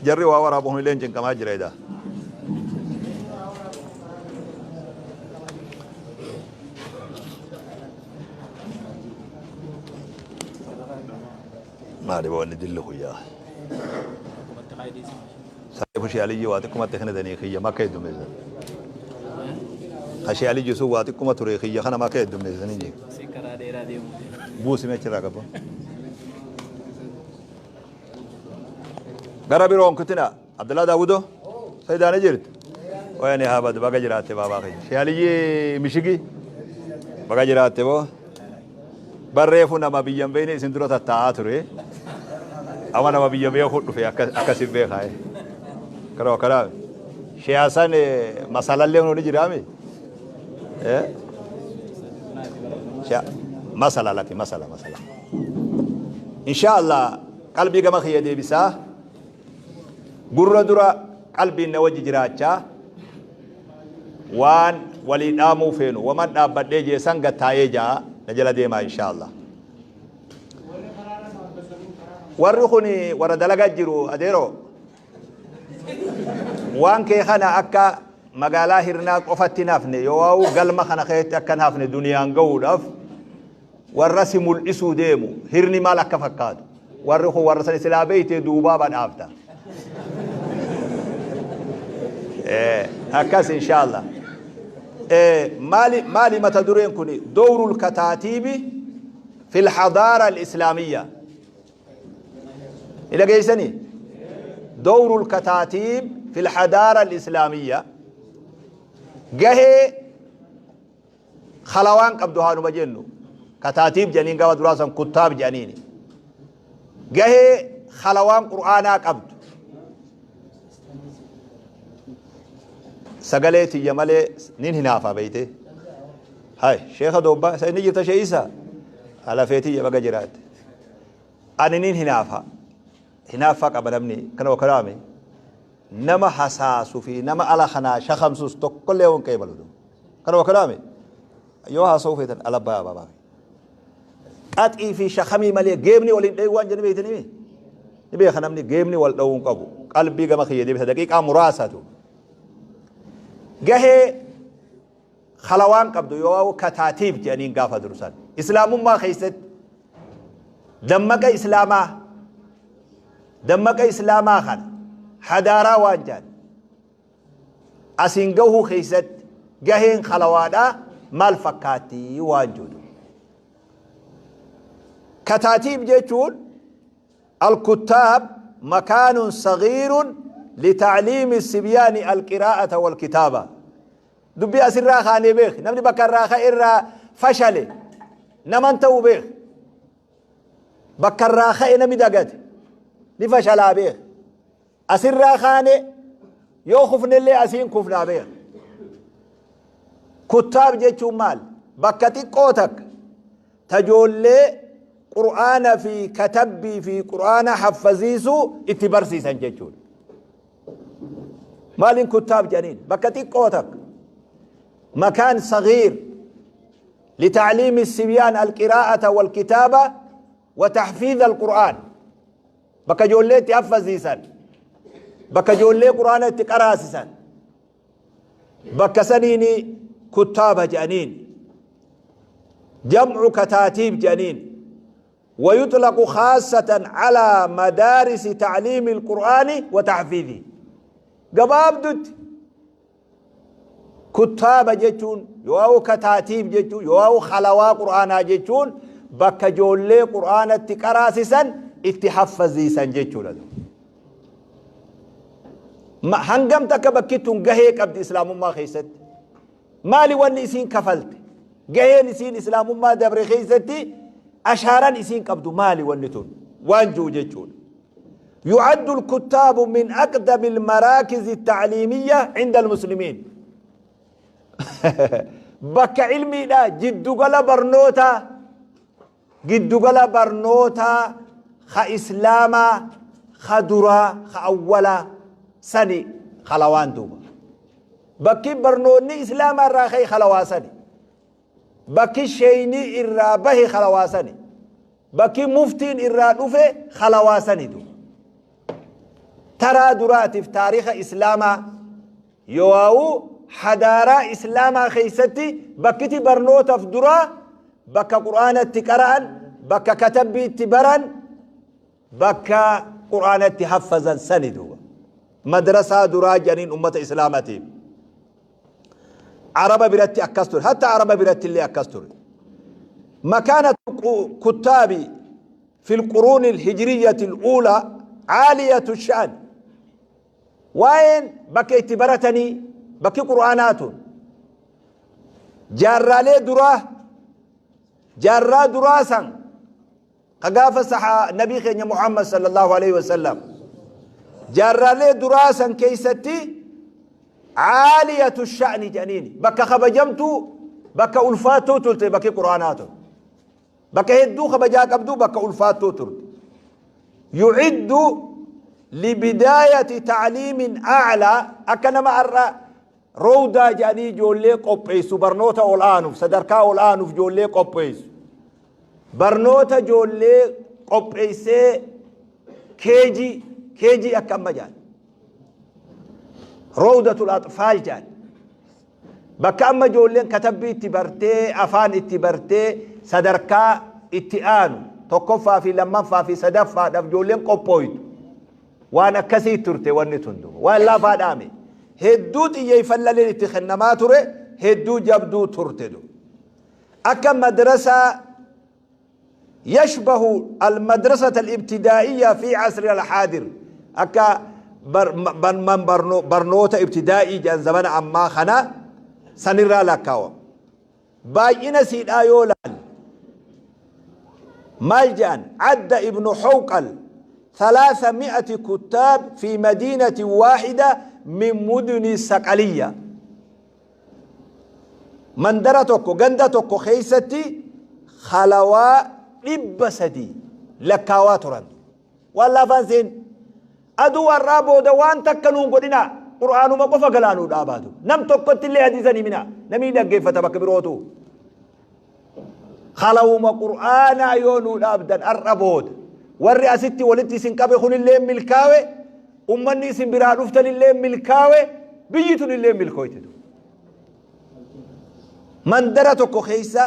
Jarri waa waraabu kunillee hin cinqamaa jira edaa. Maali wanni dilli kuyyaa. Saayifu shee Aliyyi waa xiqqumatti kennitanii kiyya makka heddummeessan. Ka shee Aliyyi sun waa xiqquma ture kiyya kana makka heddummeessanii jee. Si karaa dheeraa deemuu deema. Buusi mee achirraa qabba. Gara biroon kutina Abdullah Daawudo Sayidaani jirti. Wayani haa badu baga jiraatte baabaa kiyya. Shee Aliyyi mishigi baga jiraatte boo. Barreefu nama biyya hin beekne isin dura tattaa'aa ture. Amma nama biyya beeku dhufe akkasin beekaa. Karoo karaa. Shee Hasan masalallee ni jiraami. Masala laki masala masala. Insha Allah qalbii gama kiyya deebisaa. Gurra dura qalbiin na wajji jiraachaa waan walii dhaamuu feenu waman dhaabbadhee jee san gad taa'ee jaa na jala deemaa insha Allah. Warri kun warra dalagaa jiru adeeroo waan kee kana akka magaalaa hirnaa qofatti hin hafne yoo waa'u galma kana keessatti akka hin hafne duniyaan ga'uudhaaf warra si mul'isuu deemu hirni maal akka fakkaatu warri kun warra sani silaa beeytee duubaa badhaafta. Akkas inshaallah. Maali maali mata dureen kun dowrul kataatiibi fil hadaara al-islaamiyya. Ni dhageessanii? Dowrul kataatiib fil hadaara al-islaamiyya. Gahee Khalawaan qabdu haanuma jennu. Kataatiib jedhaniin gaafa duraa san kuttaab jedhaniini. Gahee khalawaan Qur'aanaa qabdu. Sagalee tiyya malee nin hinaafa beeyte. Hay sheekha doobbaa isa inni jirta sheeyisa. Alafee tiyya baga jiraatte. Ani nin hinaafa. Hinaaffaa qaba namni kana wakaraame. Nama hasaasu fi nama ala kanaa shakamsus tokkollee hin qeebalu. Kanuma kanaami yoo haasa'uu feetan ala bayaa baabaa. Qaxii fi shakamii malee geemni waliin dhayuu waan jedhanii beektanii ni beeka namni geemni wal dha'uu hin qabu. Qalbii gama kiyya deebisa daqiiqaa muraasatu. Gahee khalawaan qabdu yoo kataatiif jedhaniin gaafa dursan. Islaamummaa keessatti dammaqa islaamaa dammaqa islaamaa kana hadaaraa waan jedhan asiin gahuu keessatti gaheen khalawaadhaa maal fakkaatti waan jedhu. Kataatiib jechuun alkuttaab makaanun sagiirun litacliimi sibyaani alqiraa'ata walkitaaba. Dubbii asirraa kaanee beek namni bakka irraa ka'e irraa fashale naman ta'u beek. Bakka irraa ka'e namni dagate ni fashalaa beek. Asirraa kaane yoo kufnellee asiin kufnaa beek. Kuttaab jechuun maal? Bakka xiqqoo takka tajoollee Qur'aana fi katabbii fi Qur'aana haffaziisuu itti barsiisan jechuudha. Maaliin kuttaab jedhaniin? Bakka xiqqoo takka. Makaan sagiir litacliimi sibyaan alqiraa'ata walkitaaba wa taxfiiza alqur'aan. Bakka ijoollee itti haffaziisan. Bakka ijoollee Qur'aana itti qaraasisan. Bakka saniini kuttaaba jedhaniin. Jam'u kataatiib jedhaniin. ويطلق خاصة على مدارس تعليم القرآن وتحفيظه gabaabdutti Kuttaaba jechuun yoo'u kataatiib jechuun yoo'u khalawaa Qur'aanaa jechuun bakka ijoollee Qur'aanatti qaraasisan itti haffaziisan jechuudha. Hangam takka bakki tun gahee qabdi Islaamummaa keessatti? Maali wanni isiin kafalte? Gaheen isiin Islaamummaa dabre keessatti ashaaran isiin qabdu maali wanni tun? Waan jiru jechuudha. يعد الكتاب من أقدم المراكز التعليمية عند المسلمين bakka ilmiidha jiddugala barnoota giddugala barnoota ka islaamaa ka duraa ka awwalaa sani kalawaan duuba bakki barnoonni islaamaa irraa ka'e kalawaa sani Bakki sheeyni irraa bahe khalawaa sani. Bakki muftiin irraa dhufe khalawaa sani duuba. Taraa duraatiif taariikha Islaamaa yoo'aa'u hadaaraa Islaamaa keessatti bakkiti barnootaf duraa, bakka Qur'aanatti qara'an, bakka katabbii itti baran, bakka Qur'aanatti haffazan sani duuba. Madrasaa duraa jedhaniin ummata Islaamatiif. Araba biratti akkas ture. Hatta Araba biratti illee akkas ture. Makaanatu kuttaabi في القرون الهجرية الأولى عالية الشأن. Waa'een bakka itti baratanii, bakki Qur'aanaa tun jaarraalee duraa, jaarraa duraa san ka gaafa sahaa nabii keenya Muhammad sallallahu alaihi wasallam, jaarraalee duraa san keessatti caaliyatu sha'ni jedhaniini, bakka kabajamtuu, bakka ulfaattuu turte bakki Qur'aanaa tun. Bakka hedduu kabajaa qabdu, bakka ulfaattuu turte. Yuciddu libidaayati ta'liimin a'laa, akka nama har'a roowdaa jedhanii ijoollee qopheessu, barnoota ol aanuuf, sadarkaa ol aanuuf ijoollee qopheessu. Barnoota ijoollee qopheessee keejii keejii akka amma jedhan. Roowdatul axfaal jedhan. Bakka amma ijoolleen katabbii itti bartee, afaan itti bartee, sadarkaa itti aanu tokkoffaa fi lammaffaa fi sadaffaadhaaf ijoolleen qophooytu. Waan akkasii turte wanni tun duuba. Waan laafaa dhaame. Hedduu xiyyeeffannaaleen itti kennamaa ture, hedduu jabduu turte duuba. Akka madrasaa yashbahu al-madrasata al-ibtidaa'iyya fi asri al-haadir, akka barnoota ibtidaa'ii jedhan zamana ammaa kana sanirraa lakkaawama. Baay'ina siidhaa yoo laalle maal jedhan? Cadda Ibnu Hawqal 300 kuttaab fi madiinati waahida min muduni Saqaliyya. Mandara tokko, ganda tokko keessatti halawaa 300 lakkaawaa turan. Waan laafaan seen aduu har'aa booda waan takka nuun godhinaa, Qur'aanuma qofa galaa nuu dhaabaatu. Nam tokkotti illee hadiisa ni minaa namni dhaggeeffata bakka birootu. Halawuma Qur'aanaa yoo nuu dhaabdan, har'a booda warri asitti walitti isin qabe kunillee milkaawe, ummanni isin biraa dhuftanillee milkaawe, biyyi tunillee milkooyte. Mandara tokko keessa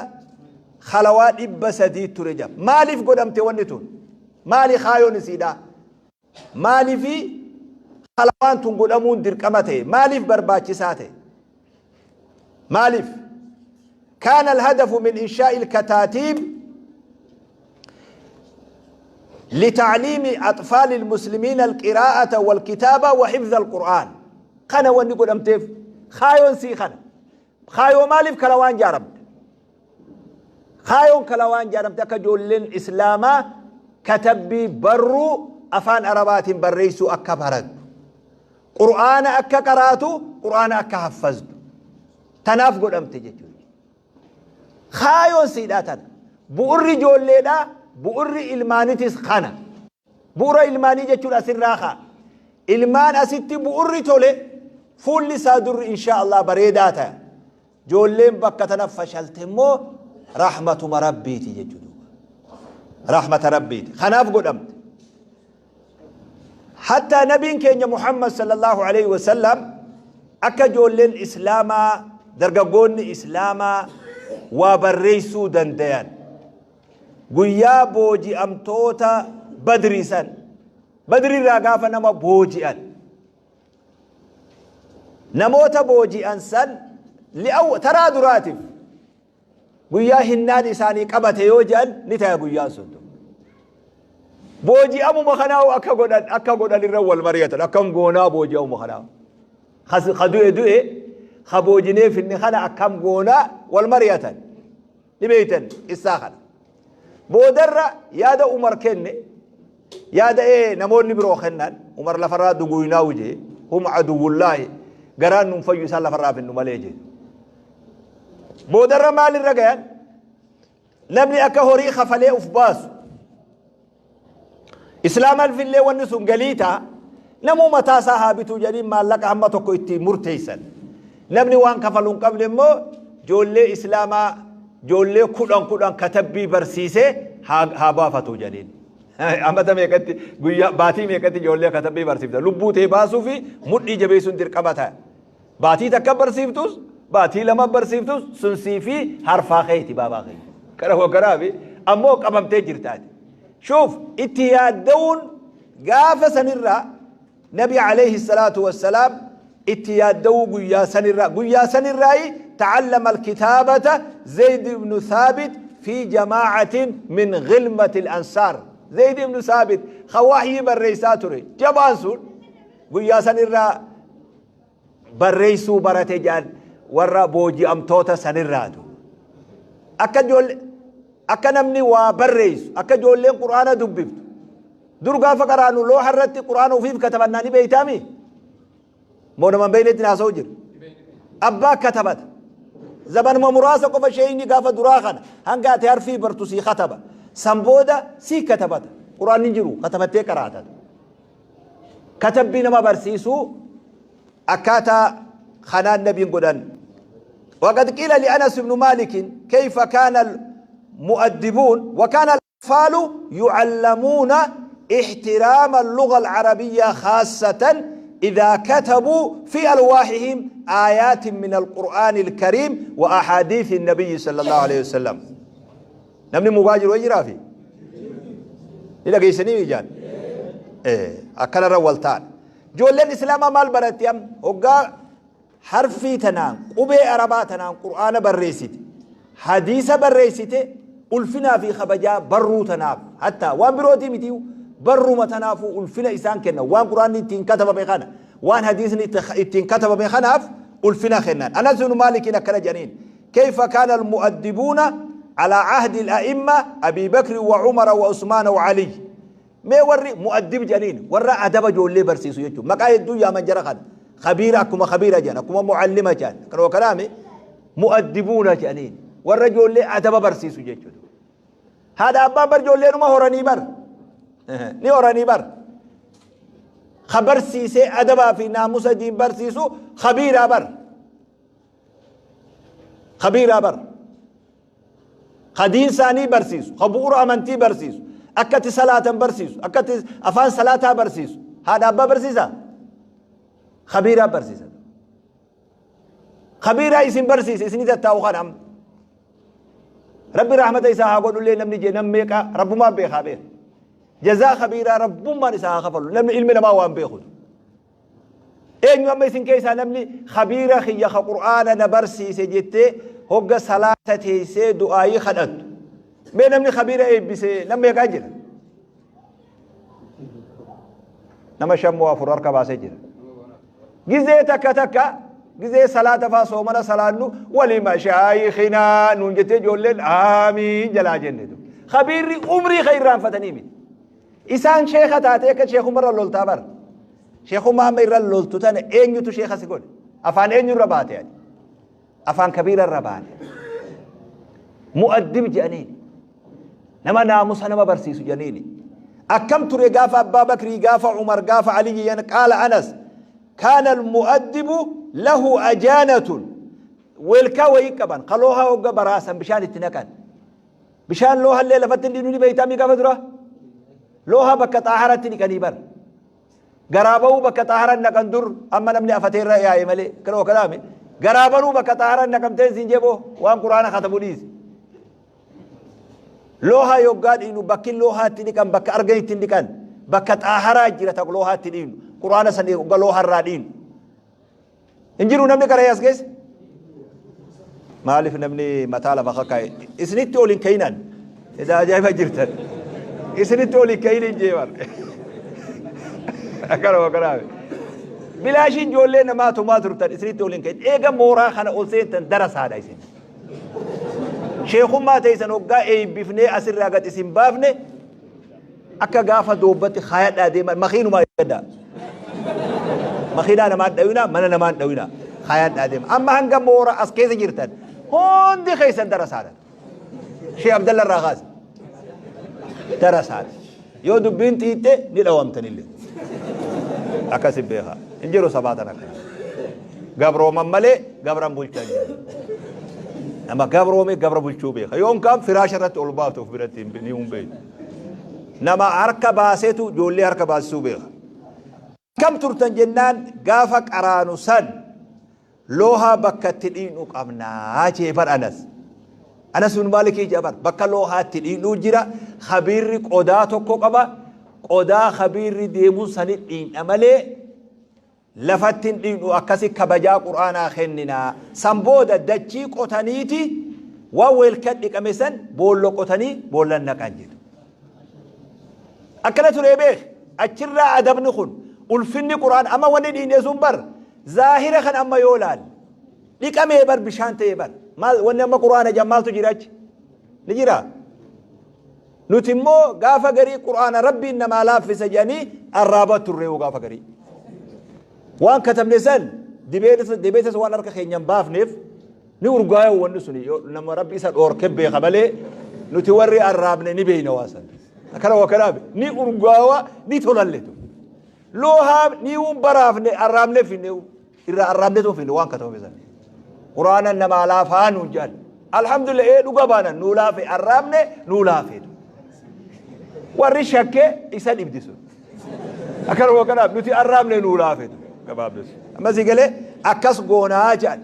halawaa 300 ture jira. Maaliif godhamte wanni tun? Maali kaayoon isiidha? Maaliifi halawaan tun godhamuun dirqama ta'e? Maaliif barbaachisaa ta'e? Maaliif? كان الهدف من إنشاء الكتاتيب لتعليم أطفال المسلمين القراءة والكتابة وحفظ القرآن. Kana wanni godhamteef, kaayoon sii kana. Kaayoo maaliif kalawaan jaaramte? Kaayoon kalawaan jaaramte akka ijoolleen Islaamaa katabbii, barruu afaan Arabaatiin barreessuu akka barattu, Qur'aana akka qaraatu, Qur'aana akka haffaztu tanaaf godhamte jechuudha. Kaayoon siidhaa tana. Bu'urri ijoolleedhaa, bu'urri ilmaanitis kana. Bu'ura ilmaanii jechuun asirraa kaa. Ilmaan asitti bu'urri tole, fuulli isaa durri inshaa Allah bareedaa ta'a. Ijoolleen bakka tana fashalte immoo rahmatuma Rabbiiti jechuudha. Rahmata Rabbiiti. Kanaaf godhamte. Hatta nabiin keenya Muhammad sallallahu alaihi wasallam akka ijoolleen Islaamaa, dargaggoonni Islaamaa waa barreessuu dandayan, guyyaa booji'amtoota Badrii san, Badrii irraa gaafa nama booji'an, namoota booji'an san li'aw taraa duraatiif guyyaa hinnaan isaanii qabate yoo jedhan ni taya. Guyyaan sun booji'amuma kanaa akka godhan irra wal mari'atan. Akkam goonaa booji'amuma kanaa? Ka du'e du'e, ka boojinee finne kana akkam goonaa wal mari'atan. Ni beeytan qissaa kana. Boodarra yaada Umar kenne, yaada ee namoonni biroo kennan, Umar lafarraa duguynaa wujee, hum aduwwullaahi, garaan nun fayyu isaan lafarraa finnu malee jee. Boodarra maalirra gayan? Namni akka horii kafalee uf baasu, Islaamaan fillee wanni sun galii ta'a, namuu mataa isaa haa bituu jedhanii maallaqa hamma tokko itti murteessan. Namni waan kafalu hin qabne immoo ijoollee Islaamaa ijoollee 10 10 katabbii barsiisee haa baafatu jedhaniin. Amata meeqatti guyyaa baatii meeqatti ijoollee katabbii barsiifta. Lubbuu tee baasuu fi mudhii jabeessuun dirqama ta'a. Baatii takka barsiiftus baatii lama barsiiftus sun sii fi harfaa keeti baabaa keeti. Kana hogganaa fi ammoo qabamtee jirtaati. Shuuf itti yaadda'uun gaafa sanirraa Nabi alayhi salaatu wassalaam itti yaadda'uu guyyaa sanirraa guyyaa sanirraayi ta'allama alkitaabata Zayd ibnu Thaabit fi jamaa'atin min ghilmati al-ansaar. Zayd ibnu Thaabit ka wahyii barreessaa ture jabaan sun guyyaa sanirraa barreessuu barate jedhan warra booji'amtoota sanirraatu. Akka ijoollee akka namni waa barreessu akka ijoolleen qur'aana dubbiftu dur gaafa qaraanu looha irratti qur'aana ofiif katabannaa ni beeytaami moo nama hin beeynetti haasa'u jira abbaa katabata zabanuma muraasa qofa sheeyni gaafa duraa kana hanga ati harfii bartu sii kataba san booda sii katabata qur'aanni hin jiru katabattee qaraatata Katabbii nama barsiisuu akkaataa kanaan nabiin godhan. وقد قيل لأنس بن مالك كيف كان المؤدبون وكان الأطفال يعلمون احترام اللغة العربية خاصة إذا كتبوا في ألواحهم آيات من القرآن الكريم وأحاديث النبي صلى الله عليه وسلم. Namni mugaa jiru jiraa fi ni dhageessanii ijaan akkanarra wal ta'an. Ijoolleen Islaamaa maal baratti am hoggaa harfii tanaan qubee Arabaa tanaan Qur'aana barreessite hadiisa barreessite ulfinaa fi kabajaa barruu tanaaf hatta waan birootii miti barruma tanaafuu ulfina isaan kenna waan Qur'aanni ittiin katabame kana waan hadiisni ittiin katabame kanaaf ulfina kennan. Anas ibn Maalikiin akkana jedhaniin كيف كان المؤدبون على عهد الأئمة أبي بكر وعمر وعثمان وعلي mee warri mu'addib jedhaniin warra adaba ijoollee barsiisu jechuudha. Maqaa hedduu yaaman jara kana. Khabiira akkuma khabiira jedhan akkuma mu'allima jedhan kanuma kanaami mu'addibuuna jedhaniin warra ijoollee adaba barsiisu jechuudha. Haadha abbaan bar ijoolleenuma horanii bar ni horanii bar. Ka barsiisee adabaa fi naamusa diin barsiisu khabiiraa bar. Khabiiraa bar. Ka diin isaanii barsiisu, ka bu'uura amantii barsiisu, akka itti salaatan barsiisu, akka itti afaan salaataa barsiisu. Haadha abbaa barsiisaa? Khabiiraa barsiisa. Khabiiraa isin barsiisa isinii tattaa'u kana amma. Rabbi rahmata isaa haa godhullee namni jee nam meeqa rabbumaan beekaa beeka. Jazaa khabiiraa rabbummaan isaa haa kafalu namni ilmi namaa waan beekutu. Eenyu amma isin keessaa namni khabiira kiyya ka qur'aana na barsiise jettee hogga salaata teessee du'aayii kadhattu. Mee namni khabiira eebbise nam meeqaa jira? Nama shan moo afur harka baasee jira. Gizee takka takka gizee salaata faa soomana salaannu walii mashaayikinaa nuun jettee ijoolleen aamiin jalaa jennetu. Khabiirri umrii ka irraanfatanii miti. Isaan sheekha taatee akka sheekumarra loltaa bara. Sheekummaa amma irra loltu tana eenyutu sheekha si godhe? Afaan eenyu irra baate ati? Afaan kabiira irra baate. Mu'addib jedhaniin. Nama naamusa nama barsiisu jedhaniini. Akkam ture gaafa Abbaa Bakrii, gaafa Umar, gaafa Aliyyi jedhan qaala Anas. Kaana al-mu'addibu lahu ajaanatun. Weelkaa wayii qaban kaloohaa hogga baraasan bishaan itti naqan. Bishaan loohallee lafatti hin dhiqnu ni beektaa mii gaafa dura? Looha bakka xaaharatti dhiqanii bar. Garaa ba'uu bakka xaaharan naqan dur amma namni afatee irra yaa'e malee kana okanaame. Garaa banuu bakka xaaharan naqamteen siin jeboo waan quraana katabu dhiisi. Looha yoggaa dhiinu bakki loohaa itti dhiqan bakka argan itti hin dhiqan bakka xaaharaa jira takka loohaa itti dhiinu quraana san yoggaa looha irraa dhiinu. Hin jiru namni qara'ee as keessa? Maaliif namni mataa lafa kakaa'e? Isinitti ol hin ka'inan. Isa ajaa'iba jirtan. Isinitti ol hin ka'in hin jeebar. Akkana akkana. Bilaashiin ijoollee namaa tumaa turtan isinitti ol hin ka'in. Eega mooraa kana ol seentan darasaadha isin. Sheekummaa teessan hoggaa eebbifnee asirraa gad isin baafne Akka gaafa doobbatti kaayadhaa deema makiinumaa eeggadhaa. Makiinaa namaan dhawinaa mana namaan dhawinaa kaayadhaa deema. Amma hanga moora as keessa jirtan hundi keessan darasaadha. Shee Abdalla irraa kaase. Darasaadha. Yoo dubbiin xiixxe ni dhawamtanillee. Akkasi beekaa. Hin jiru sabaatan akkana. Gabrooman malee gabran bulchan jiru. Nama gabroome gabra bulchuu beeka. Yoom kaan firaasha irratti ol baafte of biratti ni hin beektu. Nama harka baasetu ijoollee harka baasisuu beeka. Akkam turtan jennaan gaafa qaraanu san loohaa bakka itti dhiinu qabnaa jee bar Anas. Anas bin Maalikii jee bar bakka loohaa itti dhiinuu jira. Khabiirri qodaa tokko qaba. Qodaa khabiirri deemuun sani dhiinha malee lafatti hin dhiinu, akkasi kabajaa Qur'aanaa kenninaa. San booda dachii qotaniiti waan weelka dhiqame san boollo qotanii boollan naqan jedhu. Akkana turee beek, achirraa adabni kun, ulfinni Qur'aan amma wanni dhiine sun bar zaahira kan amma yoo laalle dhiqamee bar bishaan ta'ee bar maal wanni amma Qur'aana jedhan maaltu jira achi ni jira. Nuti immoo gaafa garii Qur'aana Rabbiin namaa laaffisa jedhanii arraabaa turreewu gaafa garii. Waan katabne san dibeetas waan harka keenya hin baafneef ni urgaaya wanni suni nama Rabbi isa dhoorke beeka malee nuti warri arraabne ni beeyna waa san. Akkana waa kanaabe ni urgaawa ni tolalletu. Loohaa ni baraafne arraabne finne irraa arraabnetu finne waan katabame san. Qur'aana namaa laafaa nuun jedhan. Alhamdulillah ee dhuga baanan nuu laafe arraabne nuu laafeetu. Warri shakke isa dhibdi sun. Akkana waa kanaaf nuti arraabne nuu laafeetu gabaabdeessu. Amma si galee akkas goonaa jedhan.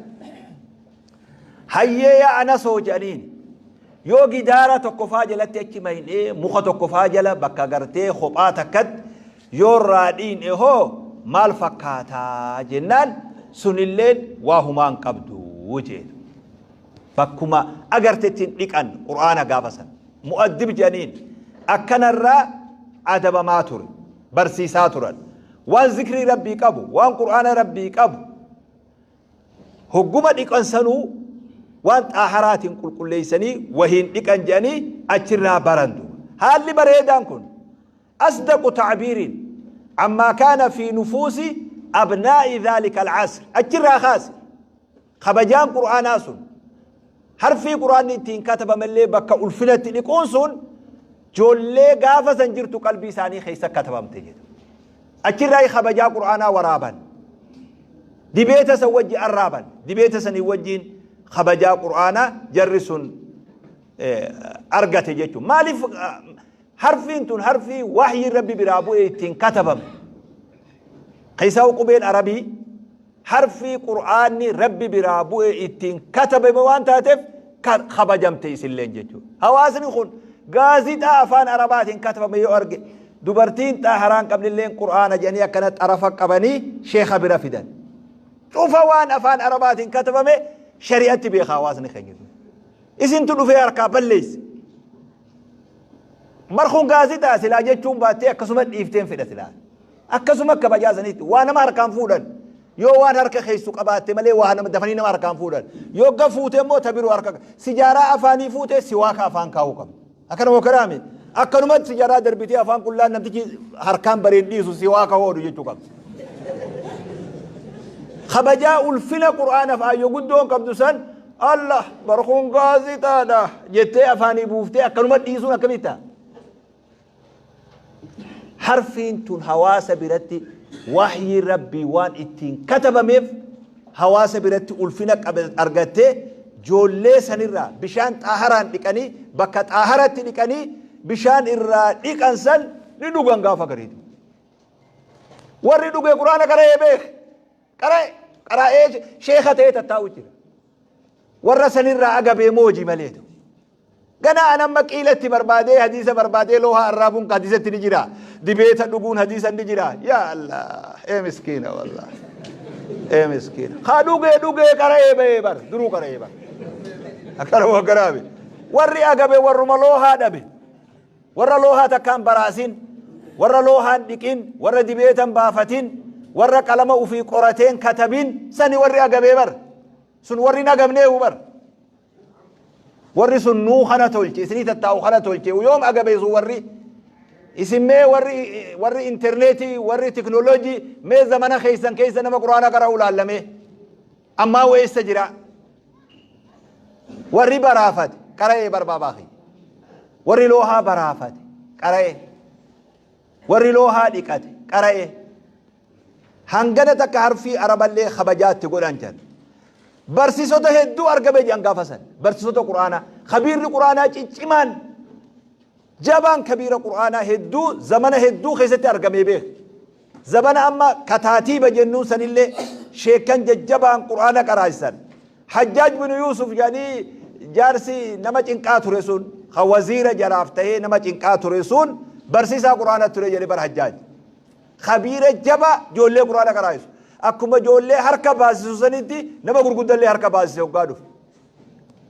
Hayyee yaa Anasoo jedhaniin. Yoo gidaara tokko faa jalatti achi maynee muka tokko faa jala bakka gartee kophaa takkatti yoo irraa dhiine hoo maal fakkaataa jennaan sunilleen waa humaa hin qabdu jeetu. Bakkuma agartetti hin dhiqan Qur'aana gaafa san. Mu'addib jedhaniin akkanarraa adabamaa ture. Barsiisaa turan. Waan zikrii Rabbii qabu, waan Qur'aana Rabbii qabu Hogguma dhiqan sanuu waan xaaharaatiin qulqulleeysanii wahiin dhiqan je'anii achirraa baran duuba. Haalli bareedaan kun asdaqu ta'biiriin ammaa kaana fi nufuusi abnaa'i dhaalika al'asr achirraa kaase kabajaan qur'aanaa sun harfii qur'aanni ittiin katabamellee bakka ulfinatti dhiquun sun joollee gaafa san jirtu qalbii isaanii keessa katabamte jedha. Achirraa kabajaa qur'aanaa waraaban. Dibeeta san wajji arraaban. Dibeeta sanii wajjiin kabajaa qur'aanaa jarri sun argate jechuudha. Maaliif harfiin tun harfii wahyi Rabbi biraa bu'e ittiin katabame. Keessaa qubeen Arabii harfii qur'aanni Rabbi biraa bu'e ittiin katabame waan taateef kabajamte isilleen jechuudha. Hawaasni kun gaazixaa afaan Arabaatiin katabame yoo arge dubartiin xaaharaa hin qabnilleen qur'aana jedhanii akkana xarafa qabanii sheekha bira fidan. Cufa waan afaan Arabaatiin katabame shari'atti beeka hawaasni keenya. Isintu dhufee harkaa balleesse. Bar kun gaazixaa silaa jechuun baattee akkasuma dhiifteen fedha silaa. Akkasuma kabajaa sanitti waa nama harkaan fuudhan. Yoo waan harka keessu qabaatte malee waa nama dafanii nama harkaan fuudhan. Yoo ga fuute immoo ta biroo harka sijaaraa afaanii fuute siwaaka afaan kaa'uu qabda. Akkana moo karaami? Akkanumatti sijaaraa darbitee afaan qullaan namtichi harkaan bareen dhiisu siwaaka hoodhu jechuu qabda. Kabajaa ulfina Qur'aanaaf aayyoo guddoon qabdu san Allah barkuun gaazixaadha jettee afaanii buuftee akkanuma dhiisuun akkamitti ta'a? Harfiin tun hawaasa biratti wahyii Rabbii waan ittiin katabameef hawaasa biratti ulfina argattee joollee sanirraa bishaan xaaharaan dhiqanii bakka xaaharatti dhiqanii bishaan irraa dhiqan san ni dhugan gaafa gariitu. Warri dhuge Qur'aana qara'ee beek. Qara'e qara'ee sheeka ta'ee tattaa'u jira. Warra sanirraa agabee mooji maleetu. Ganaa an amma qiila itti barbaadee hadiisa barbaadee looha arraabuun ka hadiisatti ni jira. Dibeeta dhuguun hadiisa ni jira. Yaa Allah ee miskiina wallah. Ee miskiina. Ka dhugee dhugee qara'ee bahee bar duruu qara'ee bar. Akkana waa garaabe. Warri agabe warruma loohaa dhabe. Warra loohaa takkaan baraasin, warra loohaan dhiqin, warra dibeetan baafatin, warra qalama ufii qorateen katabin sani warri agabee bar. Sun warri hin agabneehu bar. Warri sun nuu kana tolche, isinii tattaa'u kana tolche, yoom agabee sun warri isin mee warri warri intarneetii, warri tiknooloojii mee zamana keessan keessa nama Qur'aana qara'u laallamee ammaa weessa jira. Warri baraafate qara'ee barbaabaa kiyya. Warri loohaa baraafate qara'ee. Warri loohaa dhiqate qara'ee. Hangana takka harfii Araballee kabajaa itti godhan jedhan. Barsiisota hedduu argame jedhan gaafa san. Barsiisota Qur'aanaa. Khabiirri Qur'aanaa ciccimaan. Jabaan kabiira Qur'aanaa hedduu zamana hedduu keessatti argamee beeka. Zamana amma kataatiiba jennuun sanillee sheekkan jajjabaan Qur'aana qaraasisan. Hajjaaj bin Yuusuf jedhanii jaarsi nama cinqaa ture sun ka waziira jaraaf tahee nama cinqaa ture sun barsiisaa Qur'aana ture jedhe bar Hajjaaj. Khabiira jabaa ijoollee Qur'aana qaraasisu. Akkuma ijoollee harka baasisu sanitti nama gurguddallee harka baasise hoggaa dhufe.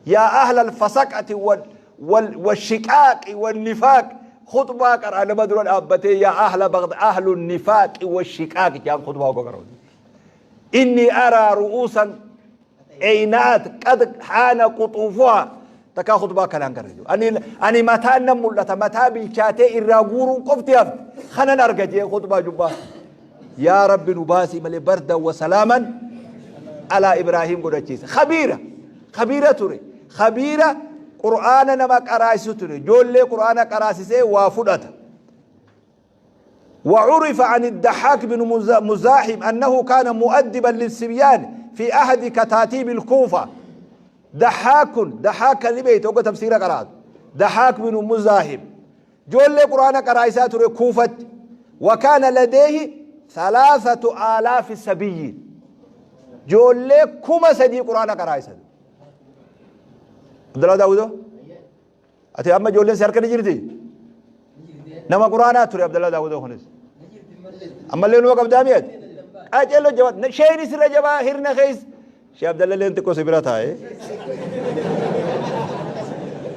Yaa ahla alfasaqati wal wal washiqaaqi wannifaaq khuxbaa qara'a nama dura dhaabbatee yaa ahla bagd ahlu nifaaqi washiqaaqi jaan khuxbaa hogga qara'u. Inni araa ru'uusan eynaat qad haana quxuufuha takkaa khuxbaa kanaan garre jiru. Ani ani mataan nan mul'ata mataa bilchaatee irraa guuruun qofti hafte kanan arga jee khuxbaa jubbaa. Yaa Rabbi nu baasii malee bardan wa salaaman alaa Ibraahim godhachiise. Khabiira. Khabiira ture. Khabiira Qur'aana nama qaraasisu ture. Ijoollee Qur'aana qaraasisee waa fudhata. وعرف عن الدحاك بن مزاحم أنه كان مؤدبا للصبيان في أحد كتاتيب الكوفة دحاك دحاك اللي بيت تفسير قرات دحاك بن مزاحم Joollee Qur'aana qaraa'isaa ture Kuufatti. Wa kaana ladeehi thalathatu aalaafi sabiyyiin. Joollee 3000 Qur'aana qaraa'isa. Abdullah Daawudoo? Ati amma ijoolleen si harka ni jirti? Nama Qur'aanaa ture Abdullah Daawudoo kunis. Ammallee numa qabdaa mi'ati? Qaceelloo jabaa. Sheeyni sirra jabaa hirna keessa. Shee Abdallalleen xiqqoo si bira taa'e.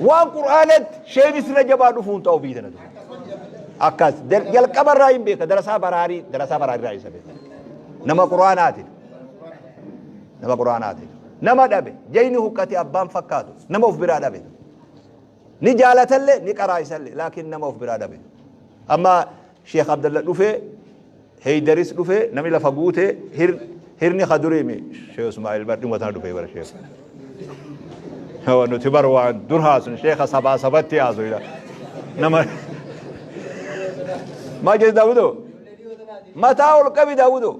Waan Qur'aanatti sheen isirra jabaa dhufuun ta'u biyya tana ture. Akkas jalqaba irraa hin beeka darasaa baraarii darasaa baraarii irraa isa beeka. Nama Qur'aanaati. Nama Qur'aanaati. Nama dhabe jayni huqqate abbaan fakkaatu nama of biraa dhabe. Ni jaalatallee ni qaraa'isallee laakiin nama of biraa dhabe. Amma Sheekh Abdalla dhufee Heydaris dhufee namni lafa guute hirni ka duriimi Sheekh Ismaa'il bar dhuma tana dhufee bara Sheekh. Hawa nuti bar waan dur haasun Sheekha sabaa sabatti haasoyda. Nama maa jedhe Daawudoo? Mataa ol qabi Daawudoo.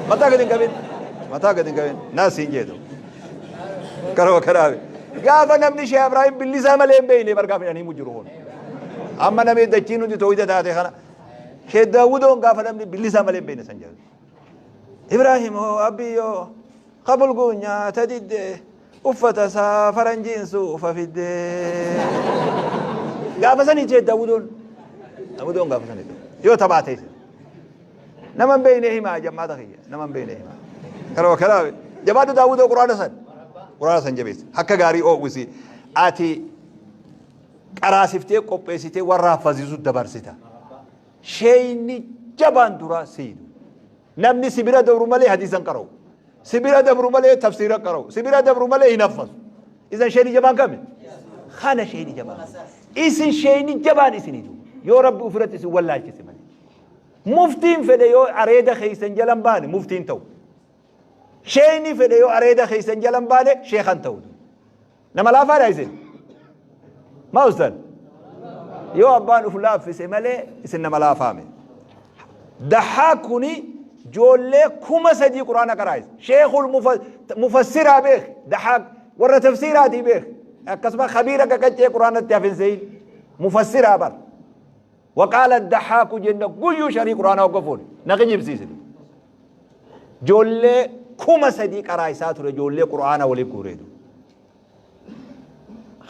Mataa gadi hin qabin. Mataa gadi hin qabin. Naas hin jedhu. Karoo karaabe. Gaafa namni Sheekh Ibrahim billisaa malee hin beekne bar gaafa himu jiru kun. Amma namni dachiin hundi tooyida taate kana. Sheekh Daawudoon gaafa namni billisaa malee hin beekne san jedhu. Ibrahim hoo abbiyyoo kabulguun nyaata didde uffata isaa faranjiin suufa fidde. Gaafa sanii Sheekh Daawudoon. Daawudoon gaafa sanii. Yoo taphaa ta'e. Nama hin beekne himaa jammaata kiyya. Nama hin beekne himaa. Karoo karaa jabaadhu Daawudoo quraana san. Quraana san jabeessi. Akka gaarii oowwisi. Ati qaraasiftee qopheessitee warra haffasiisu dabarsita. Sheeyni jabaan duraa siidu. Namni si bira dabru malee hadiisa hin qara'u. Si bira dabru malee tafsiira hin qara'u. Si bira dabru malee hin haffasu. Isan sheeyni jabaan kami? Kana sheeyni jabaan. Isin sheeyni jabaan isiniitu. Yoo Rabbi ofirratti isin wallaalchise malee. Muftiin fedhe yoo areeda keessan jala hin baane muftiin ta'u. Sheeyni fedhe yoo areeda keessan jala hin baane sheekan ta'u. Nama laafaadha isin. Maa ustan? Yoo abbaan uf laaffise malee isin nama laafaame. Dahaak kuni ijoollee 3000 quraana qaraa'ise. Sheekul mufassiraa beek. Dahaak warra tafsiiraatii beek. Akkasuma kabiira qaqaccee quraanatti hafin seyin. Mufassiraa bar. Waqaala Daxaaku jenna guyyuu sharii quraanaa hogga fuune na kijibsiisne. Ijoollee 3000 qaraa isaa ture ijoollee quraana waliin guuree duuba.